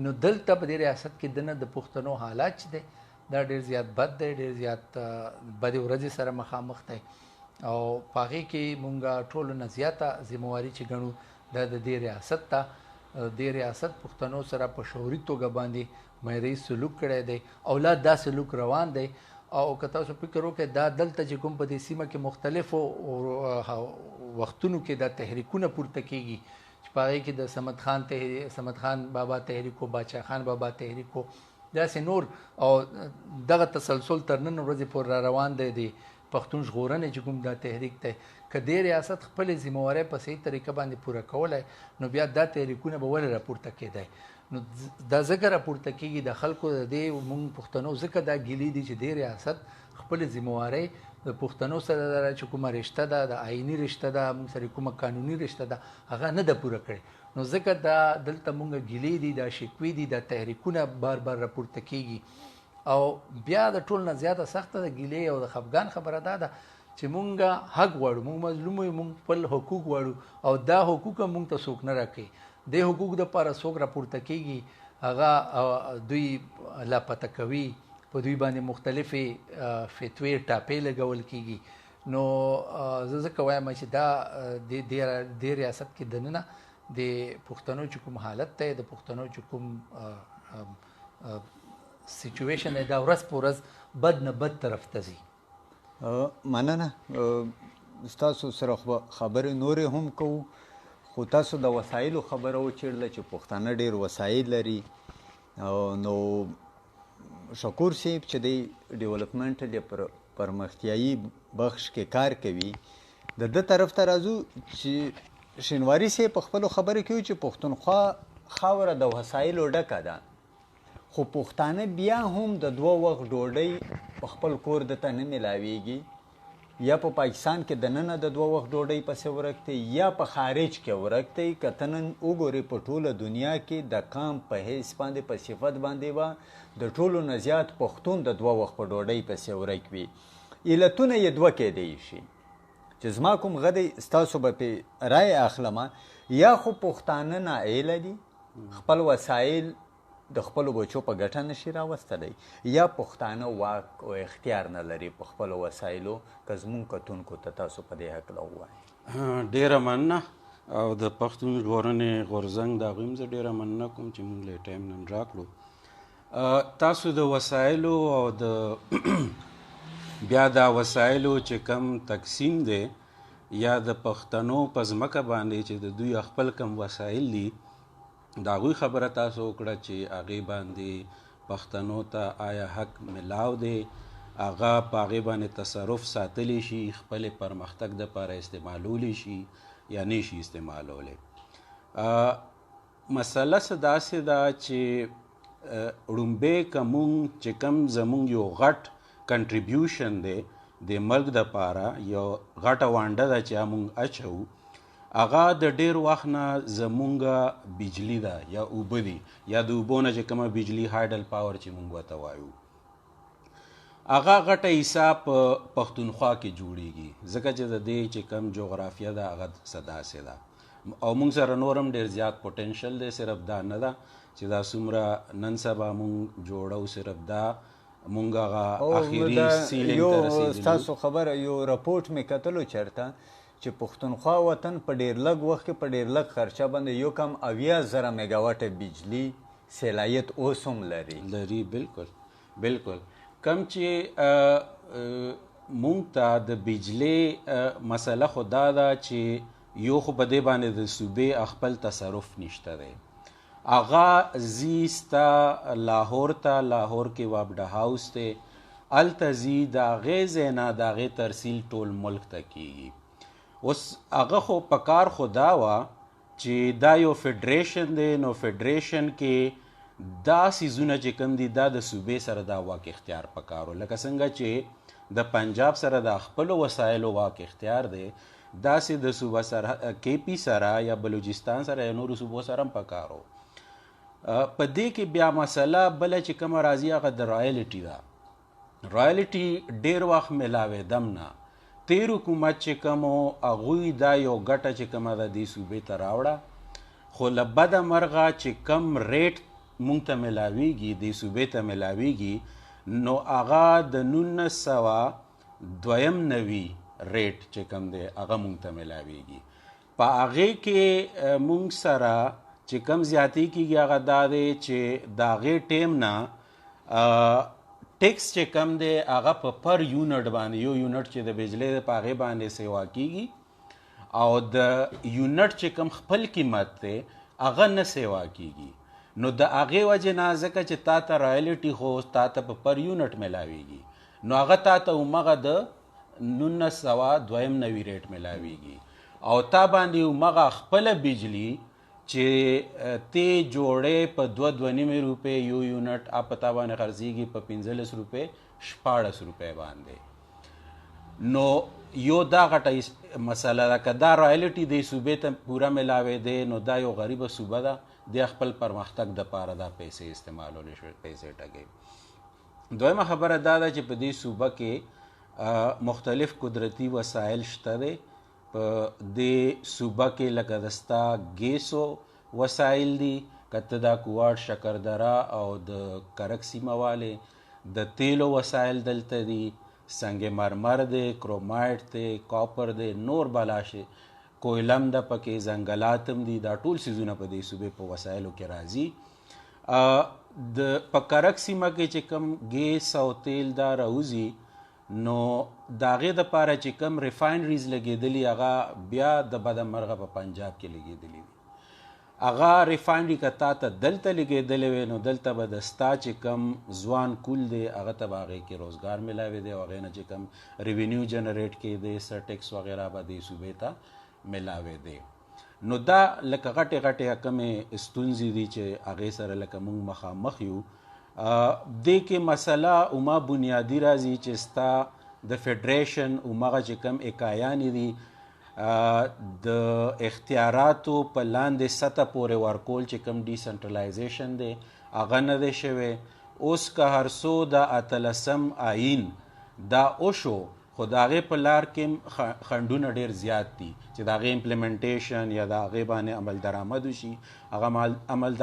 نو دلته په دې ریاست کې دننه د پښتنو حالات چې دی دا ډېر زیات بد دی، ډېر زیات بدې ورځې سره مخامخ دی. او په هغې کې مونږ ټولو نه زیاته ذمهواري چې ګڼو دا د دې ریاست ته، دې ریاست پښتنو سره په شعوري توګه باندې مېرې سلوک کړی دی او لا دا سلوک روان دی. او که تاسو فکر وکړئ دا دلته چې کوم په دې سیمه کې مختلفو وختونو کې دا تحریکونه پورته کیږي چې په هغې کې د صمد خان بابا تحریک و، باچا خان بابا تحریک و، داسې نور، او دغه تسلسل تر نن ورځې پورې را روان دی. پښتون ژغورنې چې کوم دا تحریک دی، که دې ریاست خپلې ذمه په صحیح طریقه باندې پوره کولای نو بیا دا تحریکونه به ولې راپورته کېدای؟ نو دا ځکه راپورته کېږي د خلکو د دې مونږ پښتنو ځکه دا ګیلې دي چې دې ریاست خپلې ذمه د پښتنو سره ده چې کومه رشته ده، د آئیني رشته ده، مونږ سره کومه قانوني رشته ده، هغه نه ده پوره کړې. نو ځکه دا دلته مونږ ګیلې دي، دا شکوې دي، دا تحریکونه بار بار راپورته کېږي. او بیا د ټول نه زیاته سخته د ګیلې او د خفګان خبره دا ده چې مونږ حق غواړو، مونږ مظلوم یو، مونږ خپل حقوق غواړو او دا حقوق مونږ ته څوک نه راکوي. د حقوق دپاره څوک راپورته کېږي هغه دوی لاپته کوي، په دوی باندې مختلفې فتوې ټاپې لګول کېږي. نو زه ځکه وایم چې دا د ریاست کې دننه د پښتنو چې کوم حالت دی، د پښتنو چې کوم سچویشن دی، دا ورځ په ورځ بد نه بد طرف ته ځي. مننه. ستاسو سره خبرې نورې هم کوو، خو تاسو د وسایلو خبره وچېړله چې پښتانه ډېر وسایل لري. نو شکور صاحب چې دی ډیولپمنټل یا پرمختیایي بخش کې کار کوي، د ده طرف ته راځو چې شینواری صاحب په خپلو خبرو کې چې پښتونخوا خاوره د وسایلو ډکه ده، خو پښتانه بیا هم د دوه وخت ډوډۍ په خپل کور دته نه ملاویږي، یا په پاکستان کې دننه د دوه وخت ډوډۍ پسې ورک دی یا په خارج کې ورک دی. که ته نن وګورې په ټوله دنیا کې د قام په حیث باندې په صفت باندې به د ټولو نه زیات پښتون د دوه وخت په ډوډۍ پسې ورک وي. علتونه یې دوه کېدی شي چې زما کوم غدی ستاسو به پې رایه اخلمه، یا خو پښتانه نااهله دي، خپل وسایل د خپلو بچو په ګټه نشي راوستلی، یا پښتانه واک او اختیار نه لري په خپلو وسایلو. که زمونږ کتونکو ته تاسو په دې هکله ووایئ. ډېره مننه. او د پښتون ژغورنې غورځنګ د هغوی هم زه ډېره مننه کوم چې مونږ له ټایم نن راکړو. تاسو د وسایلو او د بیا دا وسایلو چې کم تقسیم دی یا د پښتنو په ځمکه باندې چې د دوی خپل کم وسایل دي، د هغوی خبره تاسو وکړه چې هغې باندې پښتنو ته آیا حق ملاو دی، هغه په هغې باندې تصرف ساتلی شي، خپل پرمختګ دپاره استعمالولی شي یا نه شي استعمالولی. مسله څه داسې ده چې ړومبی که مونږ چې کم زمونږ یو غټ کنټریبیوشن دی د ملک دپاره، یو غټه وانډه ده چې مونږ اچوو، هغه د ډېر وخت نه زمونږ بجلی ده یا اوبه دي، یا د اوبو نه چې کومه بجلی هایډل پاور چې مونږ ورته وایو، هغه غټه حصه په پښتونخوا کې جوړیږي، ځکه چې د دې چې کوم جغرافیه ده هغه څه داسې ده، او مونږ سره نور هم ډېر زیات پوټنشل دی. صرف دا نه ده چې دا څومره نن سبا مونږ جوړو، صرف دا مونږ هغه اخري سیلینګ ته رسېدلي. ستاسو خبره یو رپورټ مې کتلو چېرته چې پښتونخوا وطن په ډېر لږ وخت کې په ډېر لږ خرچه باندې یو کم 70,000 میګاواټه بجلی صلاحیت اوس هم لري. لري، بالکل بالکل. کم چې مونږ ته د بجلی مسله خو دا ده چې یو خو په دې باندې د صوبې خپل تصرف نشته دی، هغه ځي ستا لاهور ته، لاهور کې وابډا هاوس دی، هلته ځي، د هغې ځای نه د هغې ترسیل ټول ملک ته کیږي. اوس هغه خو پکار خو دا وه چې دا یو فډریشن دی، نو فډریشن کې دا سیزونه چې کوم دي دا د صوبې سره دا واک اختیار پکارو، لکه څنګه چې د پنجاب سره د خپلو وسایلو واک اختیار دی، داسې د صوبه سره کې پي سره یا بلوچستان سره یا نورو صوبو سره هم پکارو. په دې کې بیا مسله بله چې کومه راځي هغه د رایلټي ده. رایلټي ډېر وخت ملاوېدم نه، تیر حکومت چې کوم هغوی دا یو ګټه چې کومه ده دې صوبې ته راوړه، خو له بده مرغه چې کم ریټ مونږ ته ملاویږي، دې صوبې ته ملاویږي، نو هغه د 1992 ریټ چې کوم دی هغه مونږ ته ملاویږي. په هغې کې مونږ سره چې کم زیاتی کیږي هغه دا دی چې د هغې ټیم نه ټیکس چې کم دی هغه په پر یونټ باندې، یو یونټ چې د بجلی دی په هغې باندې سیوا کیږي، او د یونټ چې کم خپل قیمت دی هغه نه سیوا کیږي. نو د هغې وجې نه ځکه چې تا ته رایلټي خو تا ته په پر یونټ ملاویږي، نو هغه تا ته همغه د 1992 ریټ ملاویږي، او تا باندې مغه خپل بجلی چې تی جوړې په 2.5 روپې یو یونټ اپ تا باندې خرڅیږي په 15 روپې 16 روپې باندې. نو یو دا غټه مسله ده، که دا رایلټي د صوبې ته پوره ملاوي دی نو دا یو غریبه صوبه ده، د خپل پرمختګ د پاره دا پیسې استعمالول شي، پیسې ټګي. دویمه خبره دا ده چې په دې صوبه کې مختلف قدرتي وسایل شته دی. په دې صوبه کې لکه د ستا ګیسو وسایل دي، که ته دا کوواټ، شکردره او د کرک سیمه والې، د تیلو وسایل دلته دي، سنگ مرمر دی، کرومایټ دی، کاپر دی، نور بلاشي کویلم ده پکې، ځنګلات هم دي. دا ټول څیزونه په دې صوبې په وسایلو کې راځي. د په کرک سیمه کې چې کوم ګیس او تیل دا راوځي نو د هغې دپاره چې کوم ریفاینریز لګېدلي هغه بیا د بده مرغه په پنجاب کې لګېدلي دي. هغه ریفاینري که تا ته دلته لګېدلې وی نو دلته به د ستا چې کوم ځوان کول دی هغه ته به هغې کې روزګار ملاوي دی او هغې نه چې کوم ریونیو جنریټ کېدی، څه ټیکس وغیره به دې صوبې ته ملاوي دی. نو دا لکه غټې غټې کومې ستونزې دي چې هغې سره لکه موږ مخامخ یو. دې کې مسله اوما بنیادي راځي چې ستا د فدریشن اومغه چې کوم اکایانې دي د اختیاراتو په لاندې سطح پورې ورکول چې کوم ډیسنټرلایزیشن دی هغه نه دی شوی. اوس که هر څو د 18 آئین دا وشو، خو د هغې په لار کې خنډونه ډېر زیات دي چې د هغې امپلیمنټیشن یا د هغې باندې عمل درآمد وشي. هغه عمل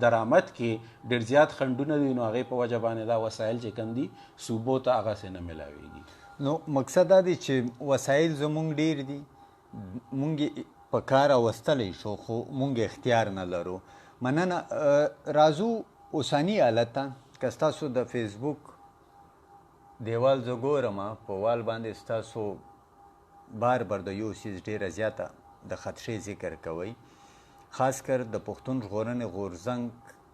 درآمد کې ډېر زیات خنډونه دي، نو هغې په وجه باندې دا وسایل چې کوم دي صوبو ته هغسې نه ملاویږي. نو مقصد دا دی چې وسایل زمونږ ډېر دي، مونږ په کار اوستلی شو، خو مونږ اختیار نه لرو. مننه. راځو اوسني حالت ته. که ستاسو د فیسبوک دیوال زه ګورم، په وال باندې ستاسو بار بار د یو څیز ډېره زیاته د خدشې ذکر کوئ، خاص کر د پښتون ژغورنې غورځنګ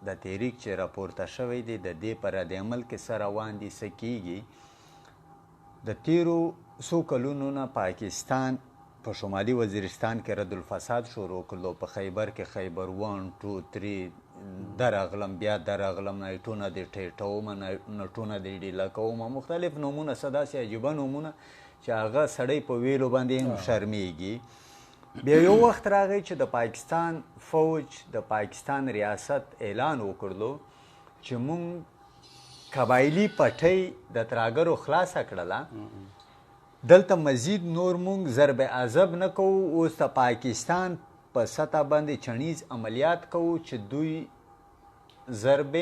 د تحریک چې راپورته شوی دی، د دې په رد عمل کې څه روان دي، څه کیږي. د تیرو څو کلونو نه پاکستان په شمالي وزیرستان کې رد الفساد شروع کړلو، په خیبر کې خیبر 1 2 3 درغلم بیا درغلم، نایټونه دې ټیټومه، نټونه دې ډیله کومه، مختلف نومونه، څه داسې عجیبه نومونه چې هغه سړی په ویلو باندې هم شرمیږي. بیا یو وخت راغی چې د پاکستان فوج، د پاکستان ریاست اعلان وکړلو چې مونږ قبایلی پټۍ د تراګرو خلاصه کړله، دلته مزید نور مونږ ضرب عضب نه کوو، اوس د پاکستان په سطح باندې چڼیز عملیات کوو چې دوی ضرب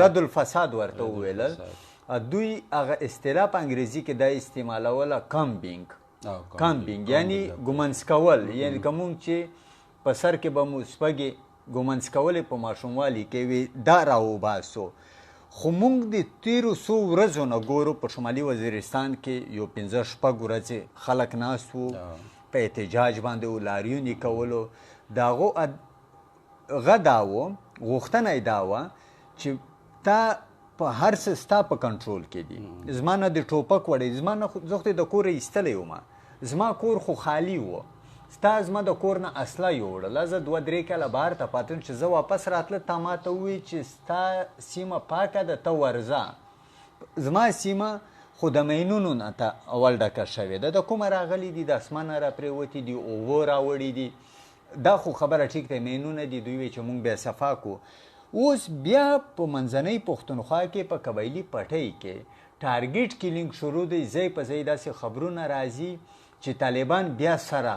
رد الفساد ورته وویلل. دوی هغه اصطلاح په انګریزي کې دا استعمالوله، کامبینګ، کامبینګ یعنی ګومنس کول، یعنی که مونږ چې په سر کې به مو سپږې ګومنس کولې په ماشوموالي کې وي، دا راوباسو. خو مونږ د تیرو څو ورځو نه ګورو په شمالي وزیرستان کې یو 5-6 ورځې خلک ناست وو په احتجاج باندې و، لاریون یې کولو. د هغو هغه دا و، غوښتنه یې دا وه چې تا په هر څه ستا په کنټرول کې دي، زما نه د ټوپک وړی، زما نه زه خو د کوره ایستلی وم، زما کور خو خالی و، ستا زما د کور نه اصله یوړله، زه 2-3 کاله بهر ته پاتې وم، چې زه واپس راتله تا ما ته وویل چې ستا سیمه پاکه ده، ته ورځه. زما سیمه خو د مینونو نه ته اول ډکه شوې ده، د کومه راغلي دي، د اسمانه راپرېوتي دي، اوبه راوړي دي، دا خو خبره ټیک دی، مینونه دي، دوی وایي چې موږ بیا صفا کو. اوس بیا په منځنۍ پښتونخوا کې په قبایلي پټۍ کې ټارګټ کیلینګ شروع دی، ځای په ځای داسې خبرونه راځي چې طالبان بیا سره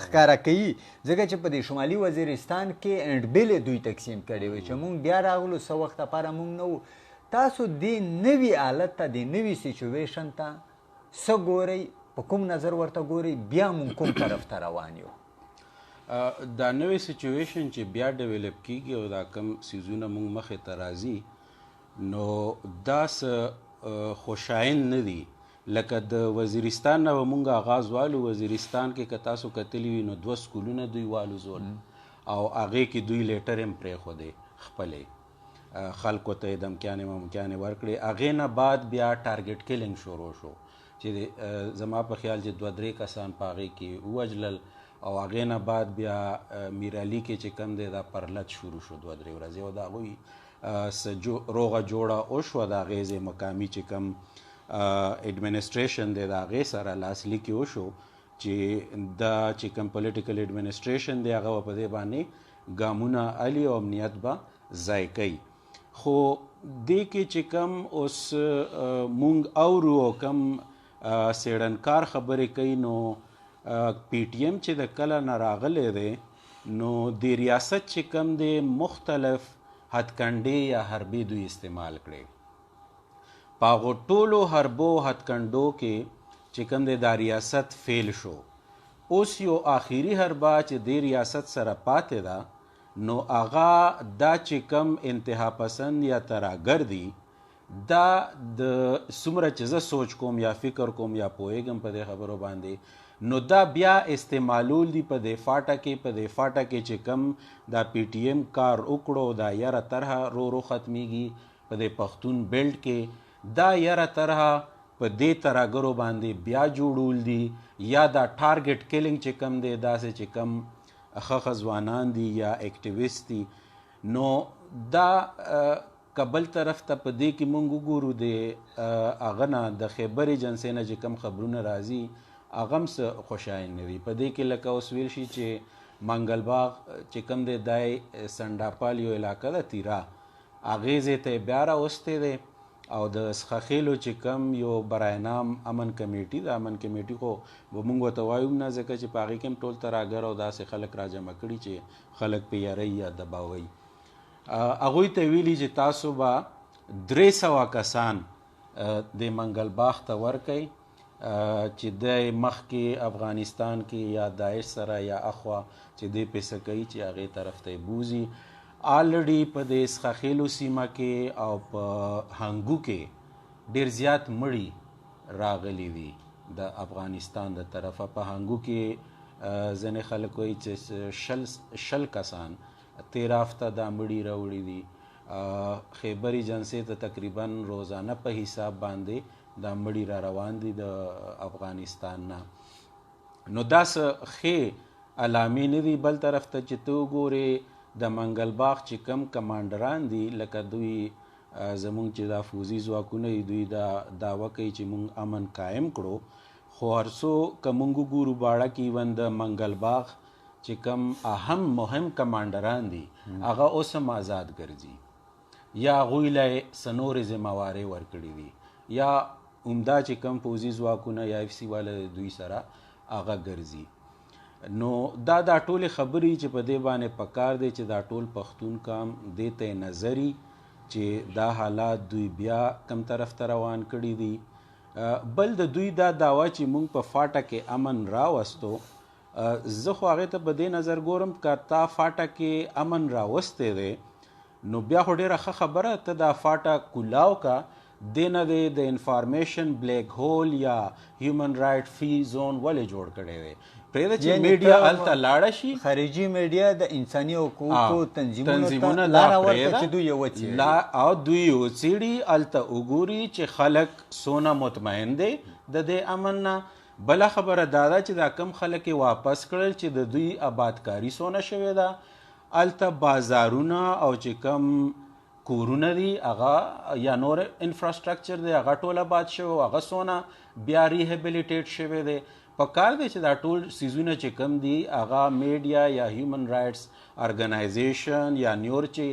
ښکاره کوي، ځکه چې په دې شمالي وزیرستان کې انډبیلې دوی تقسیم کړې وي چې موږ بیا راغلو څه وخت لپاره موږ نه وو. تاسو دې نوي حالت ته، دې نوي سیچویشن ته څه ګورئ، په کوم نظر ورته ګورئ، بیا موږ کوم طرف ته روان یو؟ دا نوې سیچویشن چې بیا ډیولپ کیږي او دا کم څیزونه موږ مخې ته راځي، نو دا څه خوشاین نه دي. لکه د وزیرستان نه به مونږ آغاز والو، وزیرستان کې که تاسو کتلی وي نو 2 سکولونه دوی والوزول او هغې کې دوی لیټر هم پرېښودې خپلې. خلکو ته یې دمکیانې ممکیانې ورکړې. هغې نه بعد بیا ټارګټ کلینګ شروع شو چې زما په خیال چې 2-3 کسان په هغې کې ووژلل، او هغې نه بعد بیا میرعلي کې چې کوم دی دا پرلت شروع شو 2-3 ورځې، او د هغوی روغه جوړه وشوه. د هغې ځای مقامي چې کوم اډمنسټریشن دی د هغې سره لاسلیک یې وشو چې دا چې کوم پولیټیکل اډمنسټریشن دی هغه به په دې باندې ګامونه الي او امنیت به ځای کوي. خو دې کې چې کوم اوس مونږ اورو او کوم څېړنکار خبرې کوي، نو پي ټي ایم چې د کله نه راغلی دی نو د ریاست چې کوم دی مختلف هتکنډې یا حربې دوی استعمال کړې. په هغو ټولو حربو هتکنډو کې چې کوم دی دا ریاست فیل شو. اوس یو آخري حربه چې د ریاست سره پاتې ده، نو هغه دا چې کوم انتها پسند یا تراګر دي، دا د څومره چې زه سوچ کوم یا فکر کوم یا پوهېږم په دې خبرو باندې، نو دا بیا استعمالول دي په دې فاټا کې. په دې فاټا کې چې کوم دا پي ټي ایم کار وکړو، دا یره طرحه رو رو ختمیږي. په دې پښتون بیلټ کې دا یره طرحه په دې تراګرو باندې بیا جوړول دي، یا دا ټارګټ کلینګ چې کوم دی داسې چې کوم ښه ښه ځوانان دي یا اکټیویست دي، نو دا کبل طرف ته په دې کې مونږ وګورو د هغه نه د خیبر ایجنسۍ نه چې کوم خبرونه راځي هغه هم څه خوشاین نه دي. په دې کې لکه اوس ویل شي چې منګل باغ چې کوم دی دای سنډاپال یو علاقه ده تیرا، هغې ځای ته یې بیا راوستی دی، او د سخخېلو چې کوم یو برای نام امن کمیټي ده، امن کمیټي خو به مونږ ورته وایو نه، ځکه چې په هغې کې هم ټول تراګر او داسې خلک راجمع کړي چې خلک پې یروي یا دباوي. هغوی ته ویلي چې تاسو به 300 کسان د منګل باغ ته ورکئ چې دی مخکې افغانستان کې یا داعش سره یا اخوا چې دی پیسه کوي چې هغې طرف ته یې بوځي. آلریډي په دې سخخېلو سیمه کې او په هنګو کې ډېر زیات مړي راغلي دي د افغانستان د طرفه. په هنګو کې ځینې خلک وایي چې 20 کسان تېره هفته دا مړي راوړي دي. خیبر ایجنسۍ ته تقریبا روزانه په حساب باندې دا مړي را روان دي د افغانستان نه. نو دا څه ښې علامې نه دي. بل طرف ته چې ته وګورې د منګل باغ چې کم کمانډران دي، لکه دوی زمونږ چې دا فوځي ځواکونه دي، دوی دا دعوه کوي چې مونږ امن قایم کړو، خو هر څو که مونږ وګورو باړه کې ایون د منګل باغ چې کم اهم مهم کمانډران دي هغه اوس هم آزاد ګرځي، یا هغوی له یې څه نورې ذمهوارۍ ورکړي دي، یا همدا چې کم پوځي ځواکونه یا اف سي والا دوی سره هغه ګرځي. نو دا ټولې خبرې چې په دې باندې پکار دی چې دا ټول پښتون کام دې ته نظري چې دا حالات دوی بیا کم طرف ته روان کړي دي. بل د دوی دا دعوه چې مونږ په فاټا کې امن راوستو، زه خو هغې ته په دې نظر ګورم که تا فاټا کې امن راوستی دی نو بیا خو ډېره ښه خبره، ته دا فاټا کولاو که دې نه دی د انفارمیشن بلیک هول یا هیومن رایټ فری زون ولې جوړ کړی دی؟ پرېږده چې میډیا هلته لاړه شي، خارجي میډیا د انساني حقوقو تنظیمونو ته لاره ورکړه چې دوی یې وڅېړي او دوی یې وڅېړي، هلته وګوري چې خلک څونه مطمئن دی د دې امن نه. بله خبره دا ده چې دا کم خلک یې واپس کړل چې د دوی آبادکاري څونه شوې ده، هلته بازارونه او چې کم کورونه دي هغه یا نور انفراسټرکچر دی هغه ټول آباد شوی، هغه څونه بیا ریهابیلیټیټ شوی دی. په کار دی چې دا ټول څیزونه چې کم دي هغه میډیا یا هیومن رایټس ارګنایزیشن یا نور چې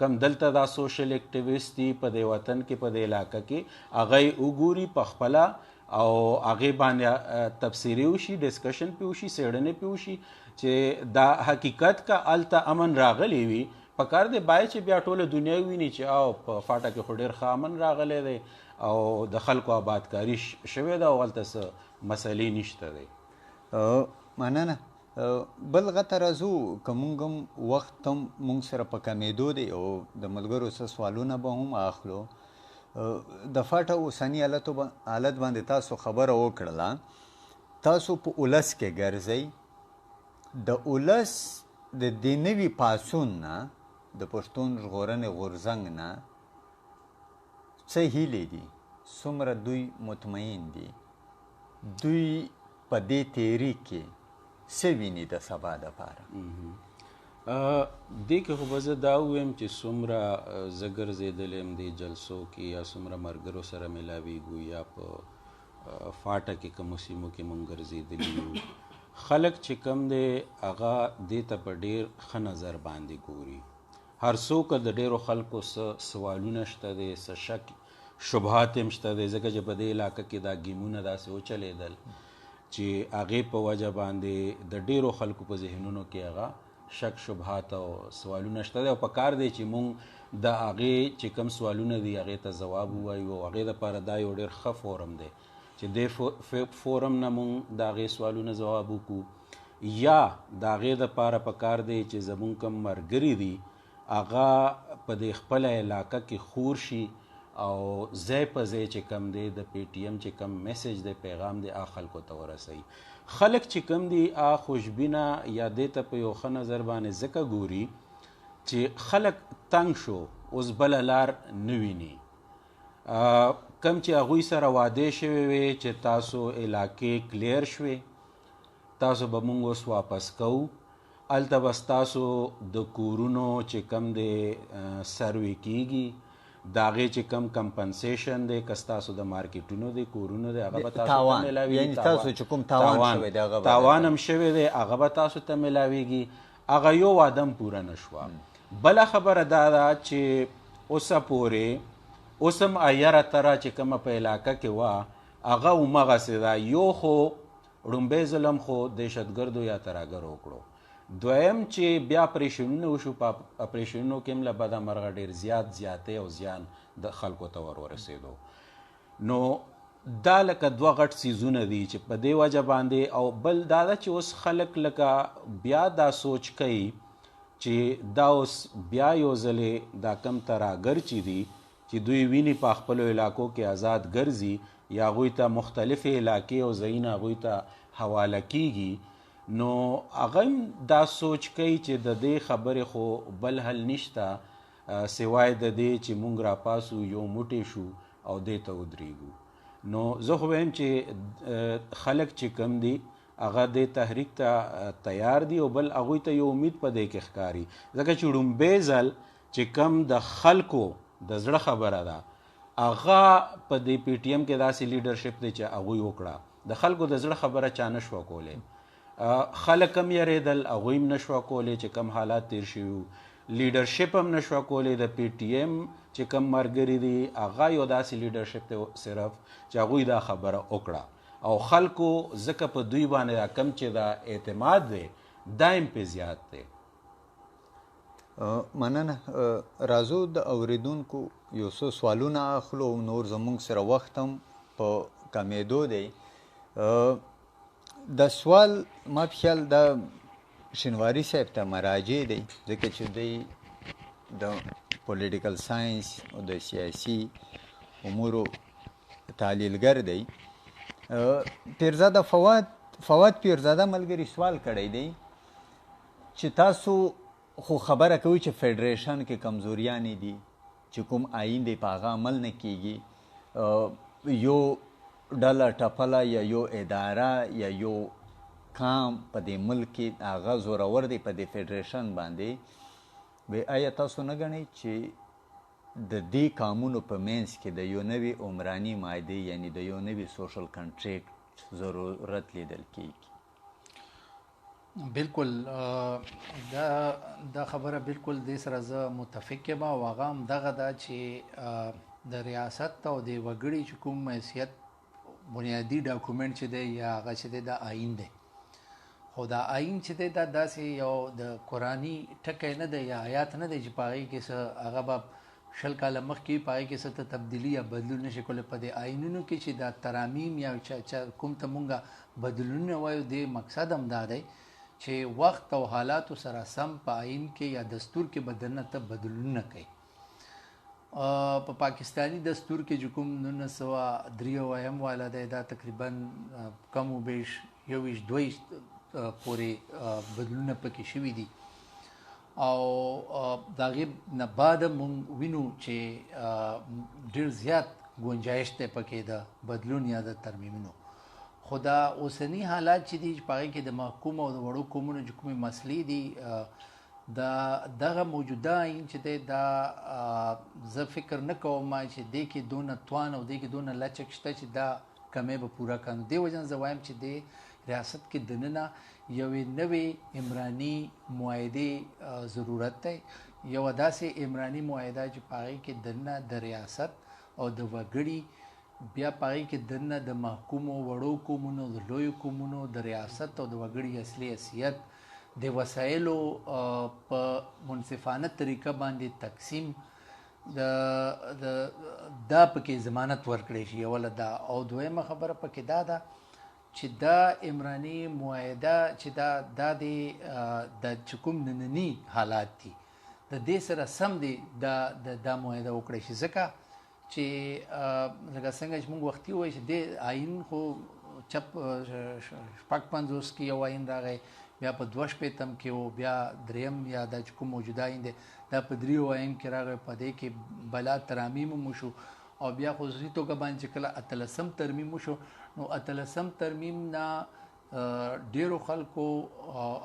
کم دلته دا سوشل اکټیویست دي په دې وطن کې په دې علاقه کې هغه یې وګوري په خپله او هغې باندې تبصرې وشي، ډسکشن پې وشي، څېړنې پې وشي چې دا حقیقت که هلته امن راغلی وي. په کار دی باید چې بیا ټوله دنیا وویني چې او په فاټا کې خو ډېر ښه امن راغلی دی او د خلکو آبادکاري شوې ده او هلته څه مسئلې نشته دی. مننه. بل غته راځو که مونږ هم وخت هم مونږ سره په کمېدو دی او د ملګرو څه سوالونه به هم اخلو. د فاټا اوسني حالت باندې تاسو خبره وکړله، تاسو په اولس کې ګرځئ، د اولس د دې نوي پاڅون نه د پښتون ژغورنې غورځنګ نه څه هیلې دي، څومره دوی مطمئن دي، دوی په دې تحریک کې څه ویني د سبا دپاره؟ دې کې خو به زه دا ووایم چې څومره زه ګرځېدلی یم دې جلسو کې، یا څومره ملګرو سره میلاویږو، یا په فاټه کې کومو سیمو کې مونږ ګرځېدلي یو، خلک چې کوم دی هغه دې ته په ډېر ښه نظر باندې ګوري. هر څوک د ډېرو خلکو څه سوالونه شته دی، څه شک شبهات هم شته دی، ځکه چې په دې علاقه کې دا ګیمونه داسې وچلېدل چې هغې په وجه باندې د ډېرو خلکو په ذهنونو کې هغه شک شبهات او سوالونه شته دی، او په کار دی چې مونږ د هغې چې کوم سوالونه دي هغې ته ځواب ووایو، او هغې دپاره دا یو ډېر ښه فورم دی چې دې فورم نه مونږ د هغې سوالونه ځواب وکړو، یا د هغې دپاره په کار دی چې زمونږ کوم ملګري دي هغه په دې خپله علاقه کې خور شي او ځای په ځای چې کم دی د پی ټي ایم چې کم میسج دی، پیغام دی، هغه خلکو ته ورسوي. خلک چې کم دی هغه خوشبینه یا دې ته په یو ښه نظر باندې ځکه ګوري چې خلک تنګ شو، اوس بله لار نه ویني. کم چې هغوی سره وعدې شوې وې چې تاسو علاقې کلیر شوې، تاسو به مونږ اوس واپس کوو، هلته به ستاسو د کورونو چې کم دی سروې کیږي، د هغې چې کم کمپنسیشن دی، که ستاسو د مارکیټونو دی، کورونو دی، هغه به تاسو ته میلاویږي. یعنی تاسو چې کوم تاوان شوی دی، هغه به تاوان هم شوی دی، هغه به تاسو ته میلاویږي. هغه یو وعده هم پوره نه شوه. بله خبره دا ده چې اوسه پورې اوس هم ایره تره چې کومه په علاقه کې وه هغه همغسې ده. یو خو ړومبی ظلم خو دهشتګردو یا ترهګرو وکړو، دویم چې بیا اپریشنونه وشو، په اپریشنونو کې هم له بده مرغه ډېر زیات زیاتی او زیان د خلکو ته ور ورسېدو. نو دا لکه دوه غټ څیزونه دي چې په دې وجه باندې، او بل دا ده چې اوس خلک لکه بیا دا سوچ کوي چې دا اوس بیا یو ځلې دا کم ترهګر چې دي چې دوی ویني په خپلو علاقو کې آزاد ګرځي یا هغوی ته مختلفې علاقې او ځایونه هغوی ته حواله کیږي، نو هغه هم دا سوچ کوي چې د دې خبرې خو بل حل نشته سوای د دې چې مونږ راپاسو یو موټی شو او دې ته ودرېږو. نو زه خو وایم چې خلک چې کم دي هغه دې تحریک ته تیار دي، او بل هغوی ته یو امید په دې کې ښکاري، ځکه چې ړومبی ځل چې کم د خلکو د زړه خبره ده هغه په دې پی ټي ایم کې داسې لیډرشپ دی چې هغوی وکړه، د خلکو د زړه خبره چا نه شوه کولی، خلک هم یریدل، هغوی هم نه شوه کولی چې کم حالات تیر شوي وو، لیډرشپ هم نه شوه کولی. د پی ټي ایم چې کم ملګري دي هغه یو داسې لیډرشپ دی صرف چې هغوی دا خبره وکړه، او خلکو ځکه په دوی باندې دا کم چې دا اعتماد دی دا هم پې زیات دی. مننه. راځو د اورېدونکو یو څو سوالونه اخلو، او نور زموږ سره وخت هم په کمېدو دی. د سوال ما په خیال د شینواری صاحب ته مراجع دی، ځکه چې دی د پولیټیکل ساينس او د سیاسي امورو تحلیلګر دی. پیرزاده فواد پیرزاده ملګری سوال کړی دی چې تاسو خو خبره کوي چې فدریشن کې کمزوریانې دي، چې کوم آئین دی په هغه عمل نه کیږي، یو ډله ټپله یا یو اداره یا یو کام په دې ملک کې هغه زورور دی په دې فدریشن باندې، آیا تاسو نه ګڼئ چې د دې کامونو په منځ کې د یو نوي عمراني معاهدې یعنی د یو نوي سوشل کنټریکټ ضرورت لیدل کیږي؟ بالکل، دا خبره بالکل دې سره زه متفق یم. او هغه هم دغه ده چې د ریاست او د وګړي چې کوم حیثیت بنیادي ډاکومنټ چې دی یا هغه چې دی دا آئین دی، خو دا آئین چې دی دا داسې یو د قرآني ټکی نه دی یا آیات نه دی چې په هغې کې څه هغه به 20 کاله مخکې په هغې کې څه ته تبدیلي یا بدلون نشي کولی. په دې آئینونو کې چې دا ترامیم یا کوم ته مونږ بدلونونه وایو، دې مقصد هم دا دی چې وخت او حالاتو سره سم په آئین کې یا دستور کې به دننه ته بدلونونه کوي. په پاکستاني دستور کې چې کوم 1993 والا دی، دا تقریبا کم و بیش 21 22 پورې بدلونونه پکې شوي دي. او د هغې نه بعد مونږ وینو چې ډېر زیات ګنجایش دی پکې د بدلون یا د ترمیمونو. خو دا اوسني حالات چې دي، چې په هغې کې د محکوم او د وړو قومونو چې کومې مسلې دي، دا دغه موجوده آئین چې دی، دا زه فکر نه کوم چې دې کې دونه توان او دې کې دونه لچک شته چې دا کمی به پوره کړي. نو دې وجه نه زه وایم چې دې ریاست کې دننه یوې نوې عمراني معاهدې ضرورت دی، یوه داسې عمراني معاهده چې په هغې کې دننه د ریاست او د وګړي، بیا په هغې کې دننه د محکومو وړو قومونو، د لویو قومونو، د ریاست او د وګړي اصلي حیثیت، د وسایلو په منصفانه طریقه باندې تقسیم، د د دا پکې ضمانت ورکړی شي اوله دا. او دویمه خبره پکې دا ده چې دا عمراني معاهده چې دا دا د د چې کوم ننني حالات دي، د دې سره سم دی دا دا معاهده وکړی شي، ځکه چې لکه څنګه چې موږ وختي وایو چې د آئین خو چپ 56 کې یو آئین راغی، بیا په 62 کې و، بیا دریم یا دا چې کوم موجوده آئین دی دا په دریو آئین کې راغی، په دې کې بلا ترامیم هم وشو، او بیا خصوصي توګه باندې چې کله اتلسم ترمیم وشو، نو اتلسم ترمیم نه ډیرو خلکو،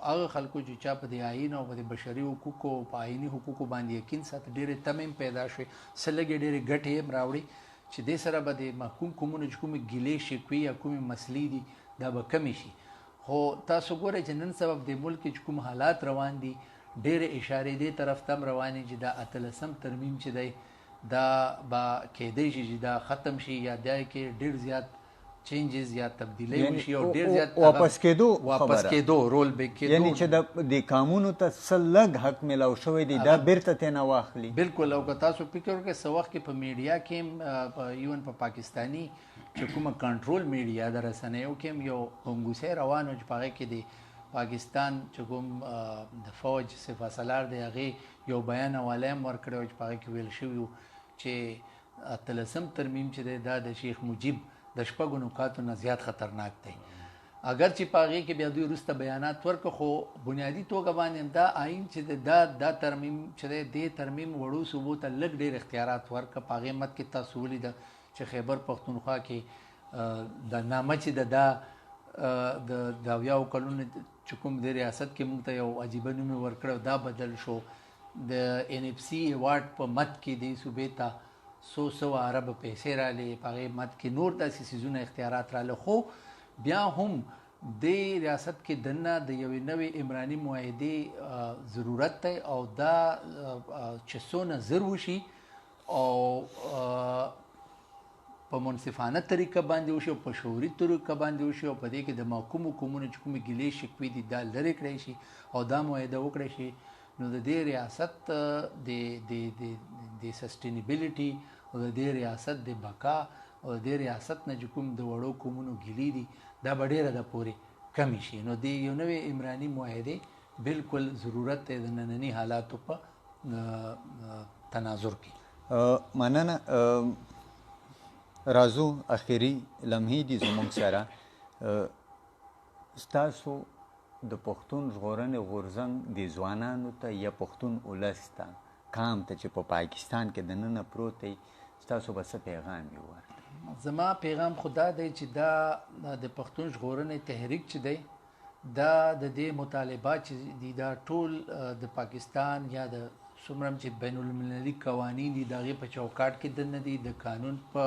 هغه خلکو چې چا په دې آئین او په دې بشري حقوقو او په آئیني حقوقو باندې یقین ساته، ډېرې تمې هم پیدا شوې، څه لږې ډېرې ګټې یې هم راوړي چې دې سره به د محکوم قومونو چې کومې ګیلې شکوې یا کومې مسلې دي دا به کمې شي. خو تاسو ګورئ چې نن سبب د ملک کې چې کوم حالات روان دي، ډېرې اشارې دې طرف ته هم روانې چې دا اتلسم ترمیم چې دی دا به کېدای شي چې دا ختم شي، یا دا کې ډېر زیات چینجز یا تبدیلی وشي او ډېر زیات واپس کېدو واپس کېدو، رول بیک کېدو، یعنی چې د قامونو ته څه لږ حق میلاو شوی دی دا بیرته ترې نه واخلي. بالکل. او که تاسو فکر وکړئ، څه وخت کې په میډیا کې هم، ایون په پاکستاني چې کومه کنټرول میډیا د رسنیو کې هم یو ګنګوسې روان و چې په هغې کې د پاکستان چې کوم د فوج سپه سالار دی هغې یو بیان حواله هم ورکړی و چې په هغې کې ویل شوي وو چې اتلسم ترمیم چې دی دا د شیخ مجیب د شپږو نکاتو نه زیات خطرناک دی. اگر چې په هغې کې بیا دوی وروسته بیانات ورکړه، خو بنیادي توګه باندې دا آئین چې دی دا ترمیم چې دی، دې ترمیم وړو صوبو ته لږ ډېر اختیارات ورکړه. په هغې مد کې تاسو ولیده چې خیبر پښتونخوا کې د نامه چې د دا د اویاو کلونو چې کوم د ریاست کې موږ ته یو عجیبه نوم یې ورکړی، دا بدل شو. د ان اف سي ایوارډ په مد کې دې صوبې ته څو سوه اربه پیسې رالې، په هغې مد کې نور داسې څیزونه اختیارات راله. خو بیا هم دې ریاست کې دننه د یوې نوې عمراني معاهدې ضرورت دی، او دا چې څونه زر وشي او په منصفانه طریقه باندې وشي او په شعوري طریقه باندې وشي، او په دې کې د محکومو قومونو چې کومې ګیلې شکوې دي دا لرې کړی شي او دا معاهده وکړی شي، نو د دې ریاست د سسټینیبিলিټي او د دې ریاست د بقا او د دې ریاست نه چې کوم د وړو قومونو ګیلې دي دا به ډېره د پورې کمې شي. نو د یو نوې عمراني معاهدې بالکل ضرورت دی د ننني حالاتو په تناظر کې. مننه. راځو اخري لمحې دي زموږ سره. ستاسو د پښتون ژغورنې غورځنګ د ځوانانو ته یا پښتون ولس ته، کام ته چې په پاکستان کې دننه پروت دی، ستاسو به څه پیغام وي ورته؟ زما پیغام خو دا دی چې دا د پښتون ژغورنې تحریک چې دی، دا د دې مطالبات چې دي دا ټول د پاکستان یا د څومره هم چې بین المللي قوانین دي د هغې په چوکاټ کې دننه دي، د قانون په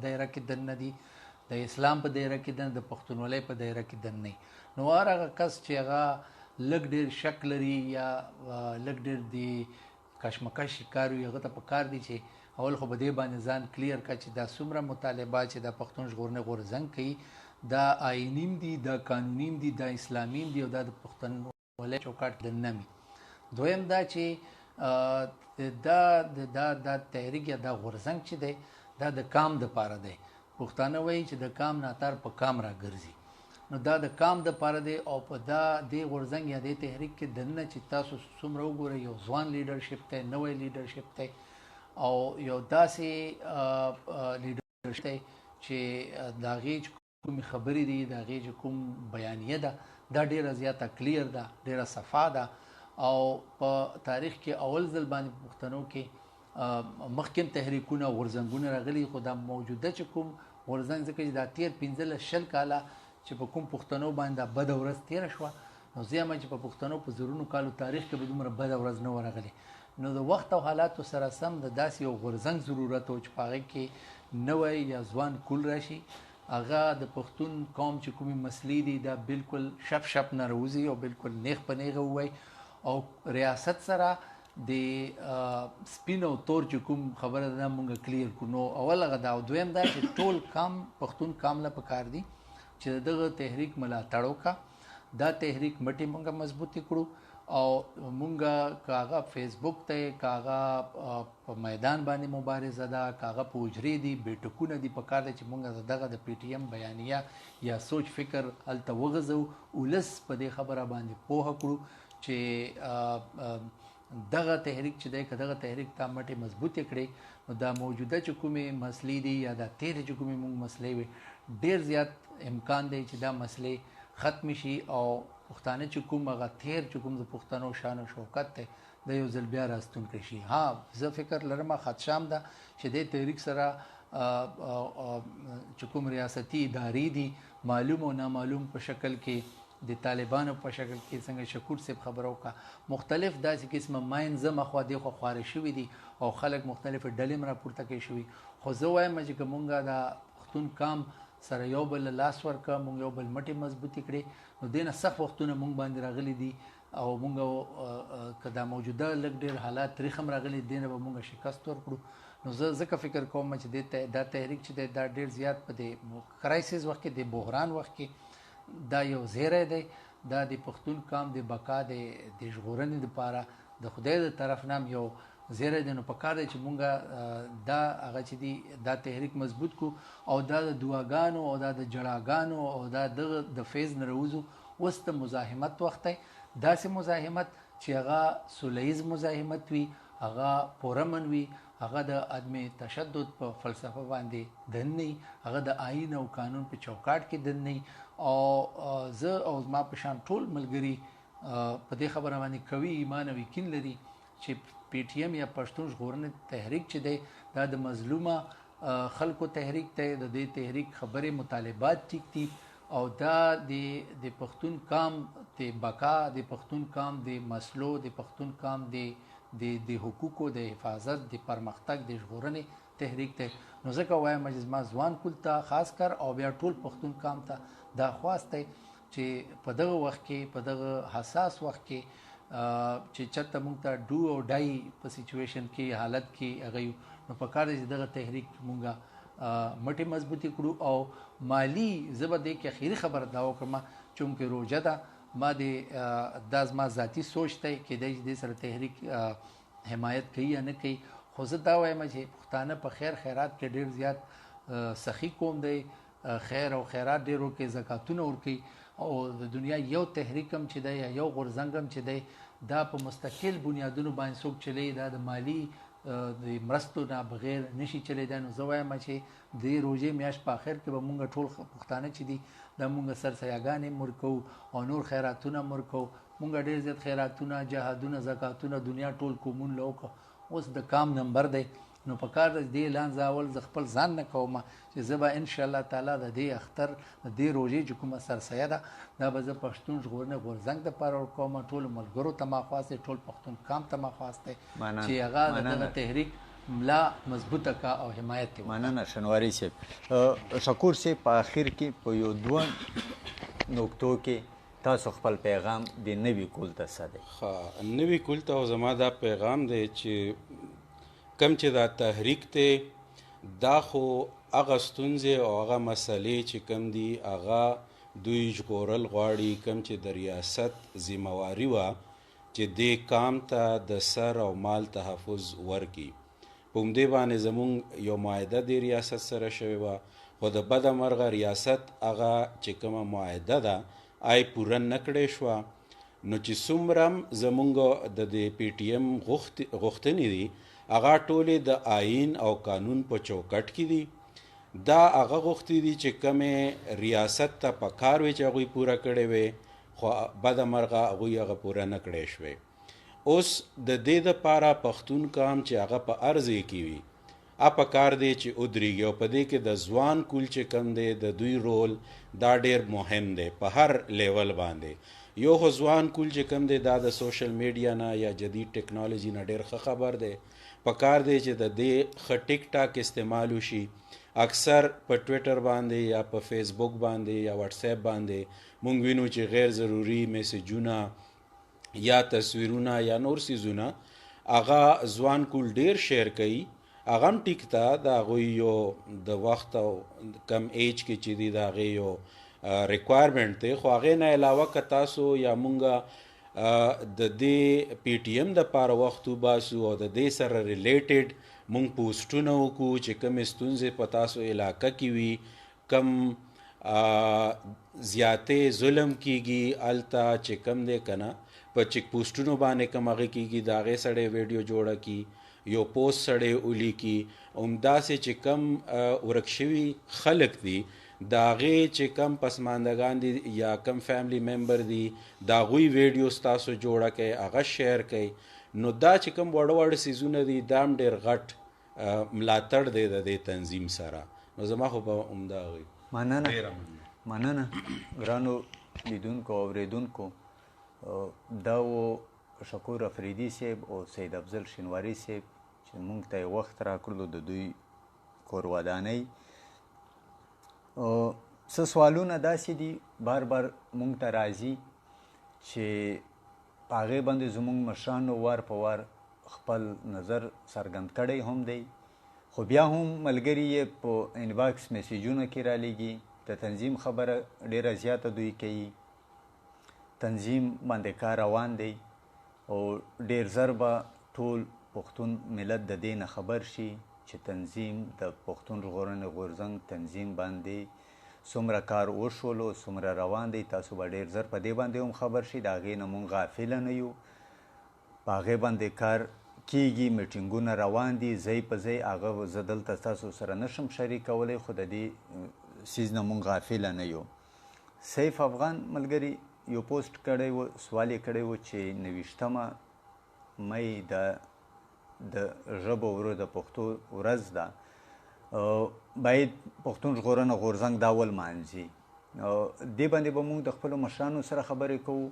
دایره کې دننه دي، د اسلام په دایره کې دننه، د پښتونولۍ په دایره کې دننه دي. نو هر هغه کس چې هغه لږ ډېر شک لري یا لږ ډېر د کشمکش ښکار وي، هغه ته پکار دي چې اول خو به دې باندې ځان کلیر کړه چې دا څومره مطالبه چې دا پښتون ژغورنې غورځنګ کوي دا آئیني هم دي، دا قانوني هم دي، دا اسلامي هم دي او دا د پښتونولۍ چوکاټ کې دننه وي. دویم دا چې دا دا دا تحریک یا دا غورځنګ چې دی دا د کام د پاره دی. پښتانه وایي چې د کام ناتار په کام راګرځي، نو دا د کام د پاره دی. او په دا دې غورځنګ یا دې تحریک کې دننه چې تاسو څومره وګورئ یو ځوان لیډرشپ دی، نوی لیډرشپ دی او یو داسې لیډرشپ دی چې د هغې چې کومې خبرې دي، د هغې چې کوم بیانیه ده، دا ډېره زیاته کلیر ده، ډېره صفا ده. او په تاریخ کې اول ځل باندې په پښتنو کې مخکې هم تحریکونه او غورځنګونه راغلي، خو دا موجوده چې کوم غورځنګ، ځکه چې دا تیر 15 20 کاله چې په کوم پښتنو باندې دا بده ورځ تیره شوه، نو زه یم چې په پښتنو په زرونو کالو تاریخ کې به دومره بده ورځ نه وه راغلې. نو د وخت او حالاتو سره سم د داسې یو غورځنګ ضرورت و چې په هغې کې نوی یا ځوان کول راشي، هغه د پښتون قوم چې کومې مسلې دي دا بالکل شپ شپ نه راوځي او بالکل نیغ په نیغه ووایي، او ریاست سره د سپین او تور چې کوم خبره ده مونږ کلیر کړو. نو اول هغه دا، او دویم دا چې ټول کام پښتون کام له پکار دي چې دغه تحریک ملاتړ وکړه، دا تحریک مټې مونږ مضبوطې کړو، او مونږ که هغه فیسبوک ته، که هغه په میدان باندې مبارزه ده، که هغه په حجرې دي، بیټکونه دي، پکار دی چې مونږ دغه د پی ټی ایم بیانیه یا سوچ فکر هلته وغځوو، ولس په دې خبره باندې پوهه کړو چې دغه تحریک چې دی، که دغه تحریک تا مټې مضبوطې کړې، نو دا موجوده چې کومې مسلې دي یا دا تېرې چې کومې مونږ مسلې وې، ډېر زیات امکان دی چې دا مسلې ختمې شي، او پښتانه چې کوم هغه تېر چې کوم د پښتنو شان او شوکت دی دا یو ځل بیا راستون کړی شي. ها، زه فکر لرم خدشه هم ده چې دې تحریک سره چې کوم ریاستي ادارې دي، معلوم او نامعلوم په شکل کې، د طالبانو په شکل کې، څنګه شکور صاحب خبره وکړه، مختلف داسې قسمه ماین زم خوا دې خوا خواره شوي دي او خلک مختلفې ډلې هم راپورته کړی شوي. خو زه وایم چې که مونږ دا پښتون کام سره یو بل لاس ورکړه، مونږ یو بل مټې مضبوطې کړې، نو دې نه سخت وختونه مونږ باندې راغلي دي، او مونږ که دا موجوده لږ ډېر حالات تریخ هم راغلي، دې نه به مونږ شکست ورکړو. نو زه ځکه فکر کوم چې دا تحریک چې دی دا ډېر زیات په دې کرایسس وخت کې، د بحران وخت کې دا یو زیری دی، دا د پښتون قام د بقا د ژغورنې دپاره د خدای د طرف نه هم یو زیری دی. نو پکار دی چې مونږ دا هغه چې دی دا تحریک مضبوط کړو، او دا د دعاګانو او دا د جړاګانو او دا دغه د فیض نه راوځو. اوس د مزاحمت وخت دی، داسې مزاحمت چې هغه سوله ییز مزاحمت وي، هغه پرامن وي، هغه د عدم تشدد په فلسفه باندې دننه وي، هغه د آئین او قانون په چوکاټ کې دننه وي. او زه او زما په شان ټول ملګري په دې خبره باندې قوي ایمان او یقین لري چې پی ټی ایم یا پښتون ژغورنې تحریک چې دی دا د مظلومه خلکو تحریک دی، د دې تحریک خبرې مطالبات ټیک دي، او دا د پښتون قام د بقا، د پښتون قام د مسلو، د پښتون قام د حقوقو د حفاظت، د پرمختګ، د ژغورنې تحریک دی. نو ځکه وایم چې زما ځوان کول ته خاص کر او بیا ټول پښتون قام ته دا خواست دی چې په دغه وخت کې، په دغه حساس وخت کې چې چېرته موږ ته ډو او ډای په سچویشن کې حالت کې هغه یو، نو په کار دی چې دغه تحریک موږ مټې مضبوطې کړو. او مالی زه به دې کې اخري خبره دا وکړم چونکې روژه ده، ما دې دا زما ذاتي سوچ دی، کېدای شي دې سره تحریک حمایت کوي یا نه کوي، خو زه دا وایم چې پښتانه په خیر خیرات کې ډېر زیات سخي قوم دی، خیر او خیرات ډېر ورکوي، زکاتونه ورکوي، او د دنیا یو تحریک هم چې دی یا یو غورځنګ هم چې دی دا په مستقل بنیادونو باندې څوک چلی، دا د مالی د مرستو نه بغیر نشي چلیدای. نو زه وایم چې د روژې میاشت په اخر کې به مونږ ټول پښتانه چې دي دا مونږ سرسیاګانې هم ورکوو او نور خیراتونه هم ورکوو. مونږ ډېر زیات خیراتونه، جهادونه، زکاتونه دنیا ټول قومونو له وکړو. اوس د کام نمبر دی، نو په کار دی دې اعلان زه اول زه خپل ځان نه کوم چې زه به ان شاء الله تعالی د دې اختر د دې روژې چې کومه سرسیه ده دا به زه پښتون ژغورنې غورځنګ دپاره ورکوم. ټولو ملګرو ته ما خواست دی، ټول پښتون قام ته ما خواست دی چې هغه د دغه تحریک ملا مضبوطه کا او حمایت یې وکړه. مننه شنواری صاحب. شکور صاحب، په اخر کې په یو دوه نکتو کې تاسو خپل پیغام د نوي کول ته څه دی؟ ښه، نوي کول ته زما دا پیغام دی چې کوم چې دا تحریک دی دا خو هغه ستونزې او هغه مسلې چې کوم دي هغه دوی ژغورل غواړي، کوم چې د ریاست ذمهواري وه چې دې کام ته د سر او مال تحفظ ورکړي. په همدې باندې زمونږ یو معاهده د ریاست سره شوې وه، خو د بده مرغه ریاست هغه چې کومه معاهده ده آی پوره نه کړې شوه. نو چې څومره هم زمونږ د دې پی ټي ایم غوښتنې دي هغه ټولې د آئین او قانون په چوکټ کې دي. دا هغه غوښتې دي چې کومې ریاست ته په کار وي چې هغوی پوره کړې وي، خو بده مرغه هغوی هغه پوره نه کړې شوې. اوس د دې دپاره پښتون قام چې هغه په هر ځای کې وي په کار دی چې ودرېږي، او په دې کې د ځوان کول چې کوم دی د دوی رول دا ډیر مهم دی په هر لیول باندې. یو خو ځوان کول چې کوم دی دا د سوشل میډیا نه یا جدید ټکنالوژي نه ډیر ښه خبر دی. په کار دی چې د دې ښه ټیک ټاک استعمال وشي. اکثر په ټویټر باندې یا په فیسبوک باندې یا واتس اپ باندې مونږ وینو چې غیر ضروري میسجونه یا تصویرونه یا نور څیزونه هغه ځوان کول ډیر شیر کوي. هغه هم ټیک ده، د هغوی یو د وخت او کم ایج کې چې دی د هغې یو ریکوایرمنټ دی. خو هغې نه علاوه که تاسو یا مونږ د دې پی ټي ایم د پاره وخت وباسو او د دې سره ریلیټډ مونږ پوسټونه وکړو چې کومې ستونزې په تاسو علاقه کې وي، کم زیاتې ظلم کیږي هلته چې کم دی که نه، په چیک پوسټونو باندې کم هغه کیږي د هغې سړی ویډیو جوړه کړي، یو پوسټ سړی ولیکي. همداسې چې کم ورک شوي خلک دي د هغې چې کم پسماندګان دي یا کم فیملی ممبر دي د هغوی ویډیو ستاسو جوړه کړئ، هغه شیر کړئ. نو دا چې کم واړه واړه څیزونه دي دا هم ډېر غټ ملاتړ دی د دې تنظیم سره. نو زما خو به همدا وي. مننه، مننه ګرانو لیدونکو او اورېدونکو. دا و شکور افریدي صاحب او سید افضل شینواری صاحب چې مونږ ته یې وخت راکړلو د دوی کورودانۍ. څه سوالونه داسې دي بار بار مونږ ته راځي چې په هغې باندې زمونږ مشرانو وار په وار خپل نظر څرګند کړی هم دی، خو بیا هم ملګري یې په انباکس میسیجونه کې رالیږي. د تنظیم خبره ډېره زیاته دوی کوي، تنظیم باندې کار روان دی او ډېر زر به ټول پښتون ملت د دې نه خبر شي چې تنظیم د پښتون ژغورنې غورځنګ تنظیم باندې څومره کار وشولو، څومره روان دی. تاسو به ډېر زر په دې باندې هم خبر شي. د هغې نه مونږ غافله نه یو، په هغې باندې کار کیږي، میټینګونه روان دي ځای په ځای. هغه زه دلته تاسو سره نشم شریکولی، خو د دې څیز نه مونږ غافله نه یو. سیف افغان ملګري یو پوسټ کړی و، سوال یې کړی و چې 29 مې د ژبو ورځ، د پښتو ورځ ده، باید پښتون ژغورنه غورځنګ دا ولمانځي. دې باندې به مونږ د خپلو مشرانو سره خبرې کوو.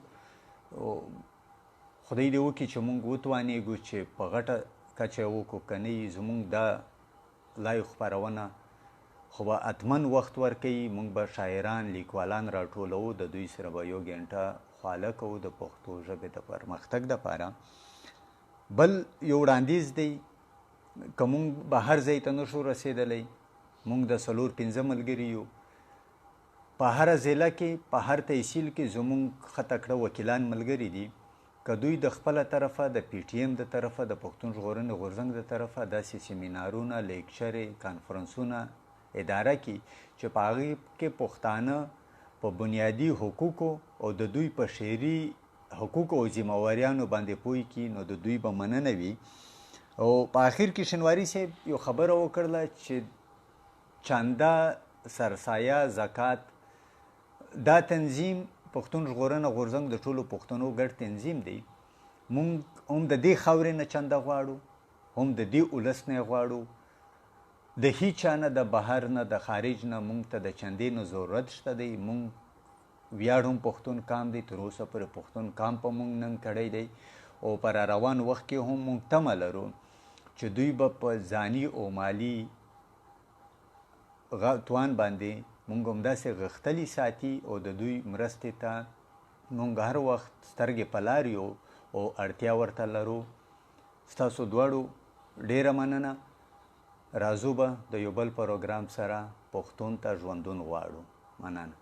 خدای دې وکړي چې مونږ وتوانېږو چې په غټه کچه یې وکړو، که نه یي زمونږ دا لایو خپرونه خو به حتما وخت ورکوي. مونږ به شاعران لیکوالان راټولوو، د دوی سره به یو ګنټه خواله کوو د پښتو ژبې د پرمختګ دپاره. بل یو وړاندیز دی، که مونږ بهر ځای ته نشو رسېدلی، مونږ د 4-5 ملګري یو، په هره ضلع کې په هر تحصیل کې زمونږ ښه تکړه وکیلان ملګري دي، که دوی د خپله طرفه د پی ټي ایم د طرفه د پښتون ژغورنې غورځنګ د طرفه داسې سیمینارونه، لیکچرې، کانفرنسونه اداره کړي چې په هغې کې پښتانه په بنیادي حقوقو او د دوی په شعري حقوقو او ذمهواریانو باندې پوه کړي، نو د دوی به مننه وي. او په آخر کې شینواری صاحب یو خبره وکړله چې چنده، سرسایه، زکات، دا تنظیم پښتون ژغورنه غورځنګ د ټولو پښتنو ګډ تنظیم دی. مونږ هم د دې خاورې نه چنده غواړو، هم د دې ولس نه غواړو، د هیچا نه، د بهر نه، د خارج نه مونږ ته د چندې نه ضرورت شته دی. مونږ ویاړ هم پښتون کام دی، تر اوسه پورې پښتون کام په مونږ ننګ کړی دی او په را روان وخت کې هم مونږ تمه لرو چې دوی به په ځاني او مالي توان باندې مونږ همداسې غښتلي ساتي او د دوی مرستې ته مونږ هر وخت سترګې په لار یو او اړتیا ورته لرو. ستاسو دواړو ډېره مننه. راځو به د یو بل پروګرام سره. پښتون ته ژوندون غواړو. مننه.